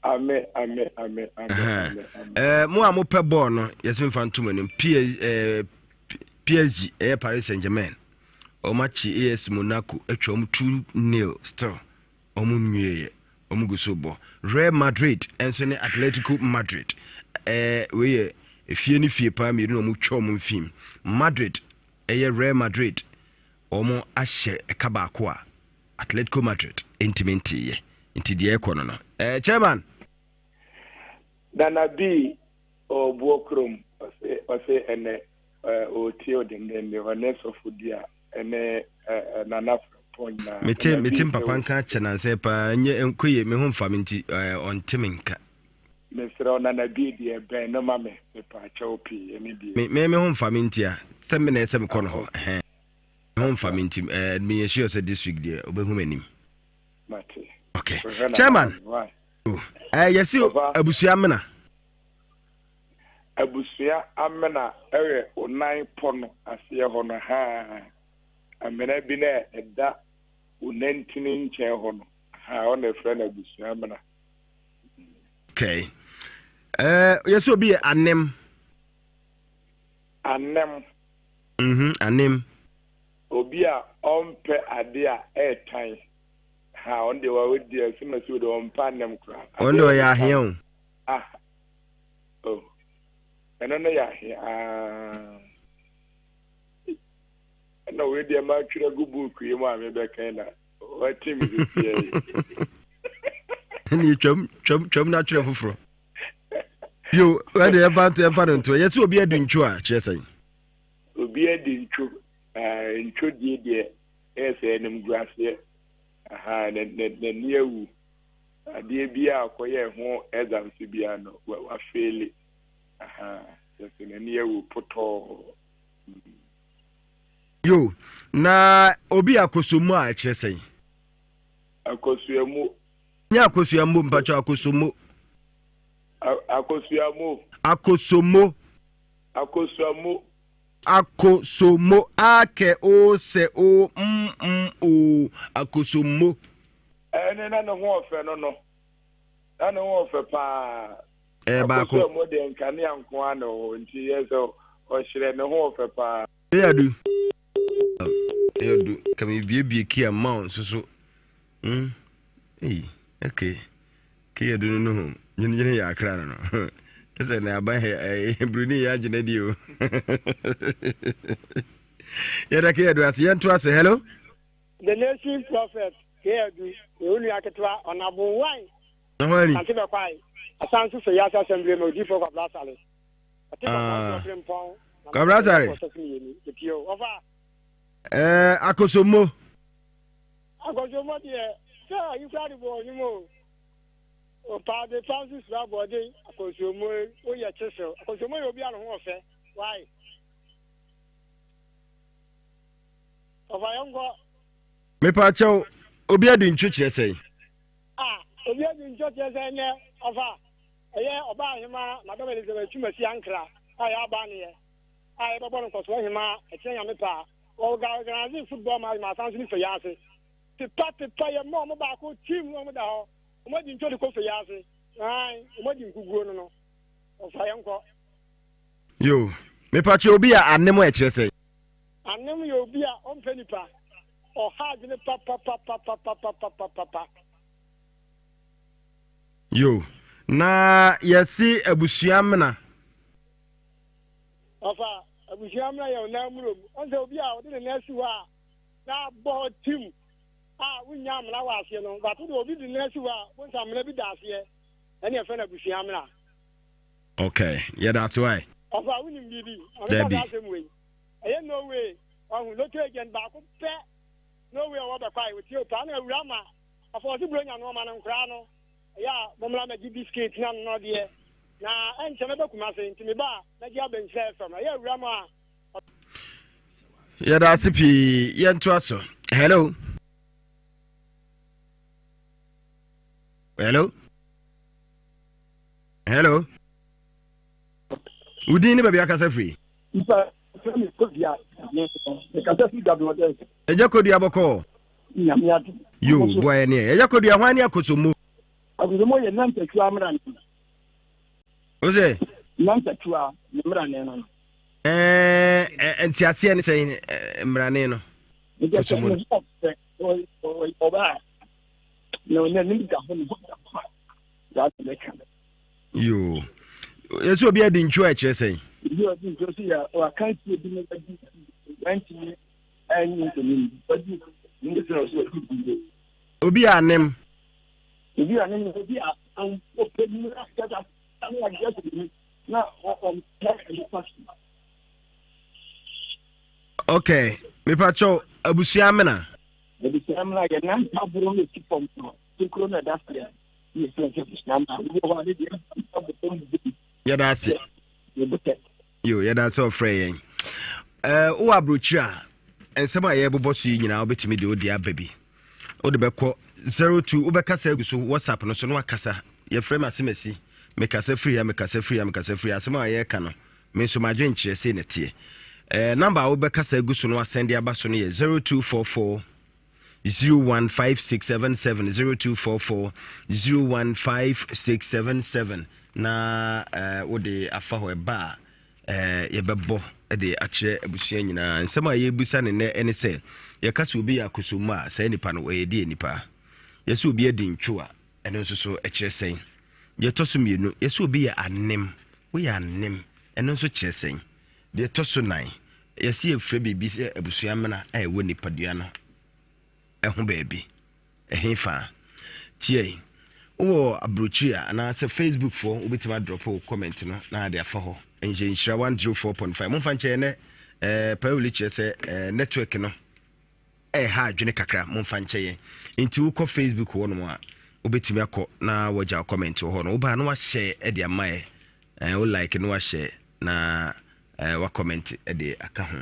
Speaker 12: Ame, ame, ame, ame, ame, ame.
Speaker 4: Eh, mo a mopɛ bɔɔl no yɛsɛ mfa ntom anim PSG eh, PSG ɛyɛ Paris Saint-Germain wɔn akye AS Monaco atwa wɔn 2-0 still Wɔn nwieɛ, wɔn gu so bɔ. Real Madrid nso ne Atletico Madrid. Ɛɛ wei yɛ efie ne fie paa mmienu na wɔn twa wɔn mfim. Madrid ɛyɛ Real Madrid wɔn ahyɛ ɛka baako a Atletico Madrid ntumi nteeɛ. Nti deɛ ɛkɔ no no. Ɛɛ chairman.
Speaker 12: Nana B ɔwɔ kurom ɔse ɔse ɛnɛ ɔretie wo dendenden ɔne sɔfo dua ɛne Nana Frimpong nyinaa.
Speaker 4: Mete mete mpapa nka akyɛ nansɛ paa nyɛ nkoye me ho mfa me nti ɔnte me nka.
Speaker 12: Mesrɛ wo Nana B deɛ bɛn no ma me mepaakyɛw pii ɛne deɛ.
Speaker 4: Me me me ho mfa me nti a sɛ me na ɛsɛ mekɔ no hɔ ɛhɛn me ho mfa me nti ɛɛ meyɛ sure sɛ this week deɛ ɔbɛhu m'anim.
Speaker 12: Mate.
Speaker 4: Okay. Chairman. Ɛɛ yɛsi abusua mena.
Speaker 12: Abusua amena yɛ onan pɔ no aseɛ hɔ no haa. Amena bi na ɛda wo nantini nkyɛn hɔ no haa, hɔ na ɛfrɛ no abusua amena.
Speaker 4: Okay. Uh, yɛsɛ obi yɛ anem.
Speaker 12: Anem.
Speaker 4: Mhm, anem.
Speaker 12: Obi a ɔmpɛ ade a ɛɛtan. Ha, ɔno deɛ wadi asɛm asi wo deɛ ɔmpɛ anem koraa.
Speaker 4: Ɔno deɛ ɔyɛ ahea o.
Speaker 12: Ah, oh, ɛno no yɛ ahe aa. Ɛna wei deɛ matwerɛ gu book yi mu a mebɛkan na wate me sisiɛ yi.
Speaker 4: Ɛne twam twam twam na atwerɛ foforɔ. Yo, ɛde ɛmfa nto ɛmfa no nto. Yɛsɛ obi adi ntwo a kyerɛ sɛn?
Speaker 12: Obi adi ntwo, ntwo die deɛ ɛyɛ sɛ animguaseɛ. Aha, n'ani awu. Adeɛ biara a ɔkɔyɛɛ ho exams biara no, wafeeli. Ahaa, kyerɛ sɛ n'ani awu potɔɔ.
Speaker 4: Yo, na obi akɔsɔmu a ɛkyerɛ sɛn?
Speaker 12: Akɔsuamu.
Speaker 4: Nyɛ akɔsuamu mpakyɛ akɔsɔmu.
Speaker 12: Akɔsuamu.
Speaker 4: Akɔsɔmu.
Speaker 12: Akɔsuamu.
Speaker 4: Akɔsɔmu a kɛ o sɛ o m m o akɔsɔmu.
Speaker 12: Ɛne na ne ho ɔfɛ no no. Na ne ho ɔfɛ paa.
Speaker 4: Ɛyɛ baako.
Speaker 12: Akosua mu deɛ nkanea nko ara na ɛwɔ hɔ nti yɛ sɛ ɔhyerɛ ne ho ɔfɛ paa.
Speaker 4: Ɛyɛ adu. Ɛyɛ adu. Ka mi biebie kia ma wo nso so. Mm. Ei, okay. Kia adu no no ho. Nyene nyene yɛ akra no no. Sɛ na aba hɛ bruni yɛ agyina di o. Yɛda kɛ yɛdo ase yɛnto aso. Hello.
Speaker 13: The Nation Prophet Keyadu, yɛwɔ nua ketewa ɔnabo wan.
Speaker 4: Na hɔ ani.
Speaker 13: Asante bɛkwae. Asan so fɛ yase assembly ma odiifo Kwabra Sale. Ɔte
Speaker 4: Ah.
Speaker 13: Kwabra so ɔpere mpɔn.
Speaker 4: Kwabra Sale.
Speaker 13: Ɔfa.
Speaker 4: Ɛɛ Akosombo.
Speaker 13: Akosombo deɛ sɛ ayi kura de bɔ ɔnwom o. Ɔpaa de pa nso sura abɔden Akosombo woyɛ kyesew. Akosombo yɛ obi a ne ho ɔfɛ. Why? Ɔfa yɛn kɔ.
Speaker 4: Mepa kyɛw obi adi ntwo kyerɛ sɛn?
Speaker 13: Ah, obi adi ntwo kyerɛ sɛn nɛ ɔfa ɛyɛ ɔbaa ahema Madam Elizabeth Twumasi Ankra a yɛ abaneɛ a yɛbɛbɔ no nkɔsoɔ hema ɛkyerɛ nyame paa wɔ organise football match ma asan so ne fɛ yɛ ase pepa pepa yɛ mma ɔmo baako team no ɔmo da hɔ ɔmo adi ntwo de kɔ fɛ yɛ ase ae ɔmo adi nkuguo no no ɔfa yɛn kɔ.
Speaker 4: Yo, mepa kyɛ obi a anem a ɛkyerɛ sɛn?
Speaker 13: Anem yɛ obi a ɔmpɛ nipa, ɔha adwene papapapapapapapapa.
Speaker 4: Yo, na yɛse abusua mena.
Speaker 13: Ɔfa, abusua mena yɛ ɔnan murom. Ɔn sɛ obi a ɔde ne nan asi hɔ a, na abɔ hɔ tim a wonnya amena wɔ aseɛ no, but wode obi de ne nan asi hɔ a, wonsa amena bi da aseɛ, ɛne ɛfrɛ no abusua mena.
Speaker 4: Okay, yɛda ase wae.
Speaker 13: Ɔfa, wonim biribi? Ɔno
Speaker 4: Dabi.
Speaker 13: saa asɛm wei. Ɛyɛ Norway, wahu, lotto agent baako pɛ, Norway ɔwɔ bɛkwae, otie o paa, na awura ma, ɔfa ɔse buronya no ɔma no nkoraa no, ɛyɛ a mommra mɛgye biscuit na nnɔdeɛ, na ɛnkyɛ mɛba Kumase, nti meba a mɛgye aba Nhyira FM, ɛyɛ awura ma.
Speaker 4: Yɛda ase pii, yɛntoa so. Hello. Hello. Hello. Wo din ne baabi akasa firi?
Speaker 8: Mpa fɛ mi Kodua. Mekasa firi Gaborɔdɛ.
Speaker 4: Ɛgya Kodua bɔkɔɔ.
Speaker 8: Nyame adom.
Speaker 4: Yo, boa yɛ neɛ. Ɛgya Kodua, hwan ne Akosombo?
Speaker 8: Akosombo yɛ Nantatua mmra ne no.
Speaker 4: O sɛ?
Speaker 8: Nantatua ne mmra ne no.
Speaker 4: Ɛɛ, nteaseɛ ne sɛ mmrane no.
Speaker 8: Akosombo no. Ɔbaa na ɔnyɛ da hɔ ne ho da hɔ. Saa na mɛka.
Speaker 4: Yoo. Yɛsɛ obi adi ntwo a ɛkyerɛ sɛn?
Speaker 8: Obi a ɔdi ntwo so yɛ wakansie bi na wadi wantumi anyi nkonim. Wadi ne sɛ ɔsɛ wadi nkonim.
Speaker 4: Obi a anem.
Speaker 8: Obi a anem obi a ɔpɛ mu kasa na wadi asɛ na ɔmpɛ nipa so.
Speaker 4: Okay, mepakyɛw abusua amena.
Speaker 8: Abusua amena yɛ nan taboro na esi fam no, tokuro na ɛda seɛ.
Speaker 4: Yɛda ase. Yo, yɛda ase ɔfrɛ yɛn. Eh, wowɔ aburokyiri a, nsɛm a yɛbobɔ so yi nyinaa wobɛtumi de wode aba bi. Wode bɛkɔ 02 wobɛkasa agu so WhatsApp no so na wakasa. Yɛfrɛ me asemasi. Mekasa firi ha, mekasa firi ha, mekasa firi ha. Asɛm a yɛreka no, me nso m'adwenkyerɛ sei na ɛteɛ. Eh, number a wobɛkasa agu so no asɛn de aba so no yɛ 0244 015677 0244 015677 na eh, wode afa hɔ ɛba a eh, yɛbɛbɔ de akyerɛ abusua nyinaa nsɛm a yɛbisa ne nnɛ ɛne sɛ yɛka sɛ obi yɛ akosommu a saa nipa no ɔyɛ deɛ nipa yɛsɛ obi adi ntwo a ɛno nso so ɛkyerɛ sɛn deɛ ɛtɔ so mmienu yɛsɛ obi yɛ anem woyɛ anem ɛno nso kyerɛ sɛn Deɛ ɛtɔ so nan, yɛse yɛfrɛ biribi sɛ abusua mena a ɛwɔ nipadua no ho baabi. Ɛhe fa? Tiɛ, wowɔ aburokyiri a anaasɛ Facebook foɔ wobɛtumi adrɔpo wo comment no na ade afa hɔ. Nhyɛ nhyira 104.5. Momfa nkyɛ ɛnɛ eh, Pauli kyerɛ sɛ eh, network no ɛreha adwene kakra momfa nkyɛ yɛn nti wokɔ facebook hɔ nom a wobɛtumi akɔ na wagya comment wɔ hɔ no wobaa na wahyɛ de ama yɛ eh, wo like na wahyɛ na eh, wakɔment de aka ho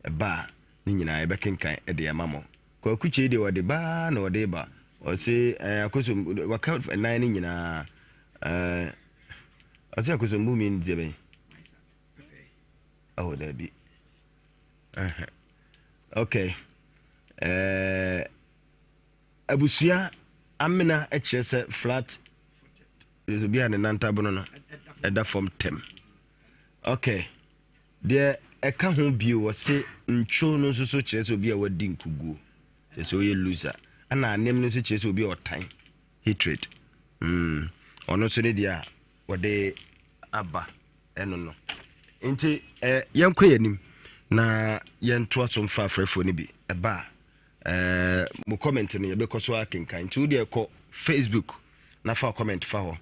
Speaker 4: ɛba a ne nyinaa yɛbɛkenkan de ama mo kwaku kyei deɛ wɔde baa na wɔde ba ɔse eh, akoso waka nan no nyinaa eh, ɔse akosombo mi deɛ bɛn oh daabi Okay. Uh, abusua amena kyerɛ sɛ flat obi a ne nantabono no ɛda fam tɛm. Okay. Deɛ ɛka ho bio wɔ se ntwo no nso so kyerɛ sɛ obi a wadi nkuguo kyerɛ sɛ ɔyɛ loser ɛna anem no nso kyerɛ sɛ obi a ɔtan hatred. Mm. Ɔno nso ne deɛ a wɔde aba ɛno no. Nti yɛnkɔ yɛn anim na yɛntoa so mfa afrɛfoɔ no bi ɛba a, mo comment no yɛbɛkɔ so akenkan. Nti wodeɛ kɔ Facebook na fa comment fa hɔ.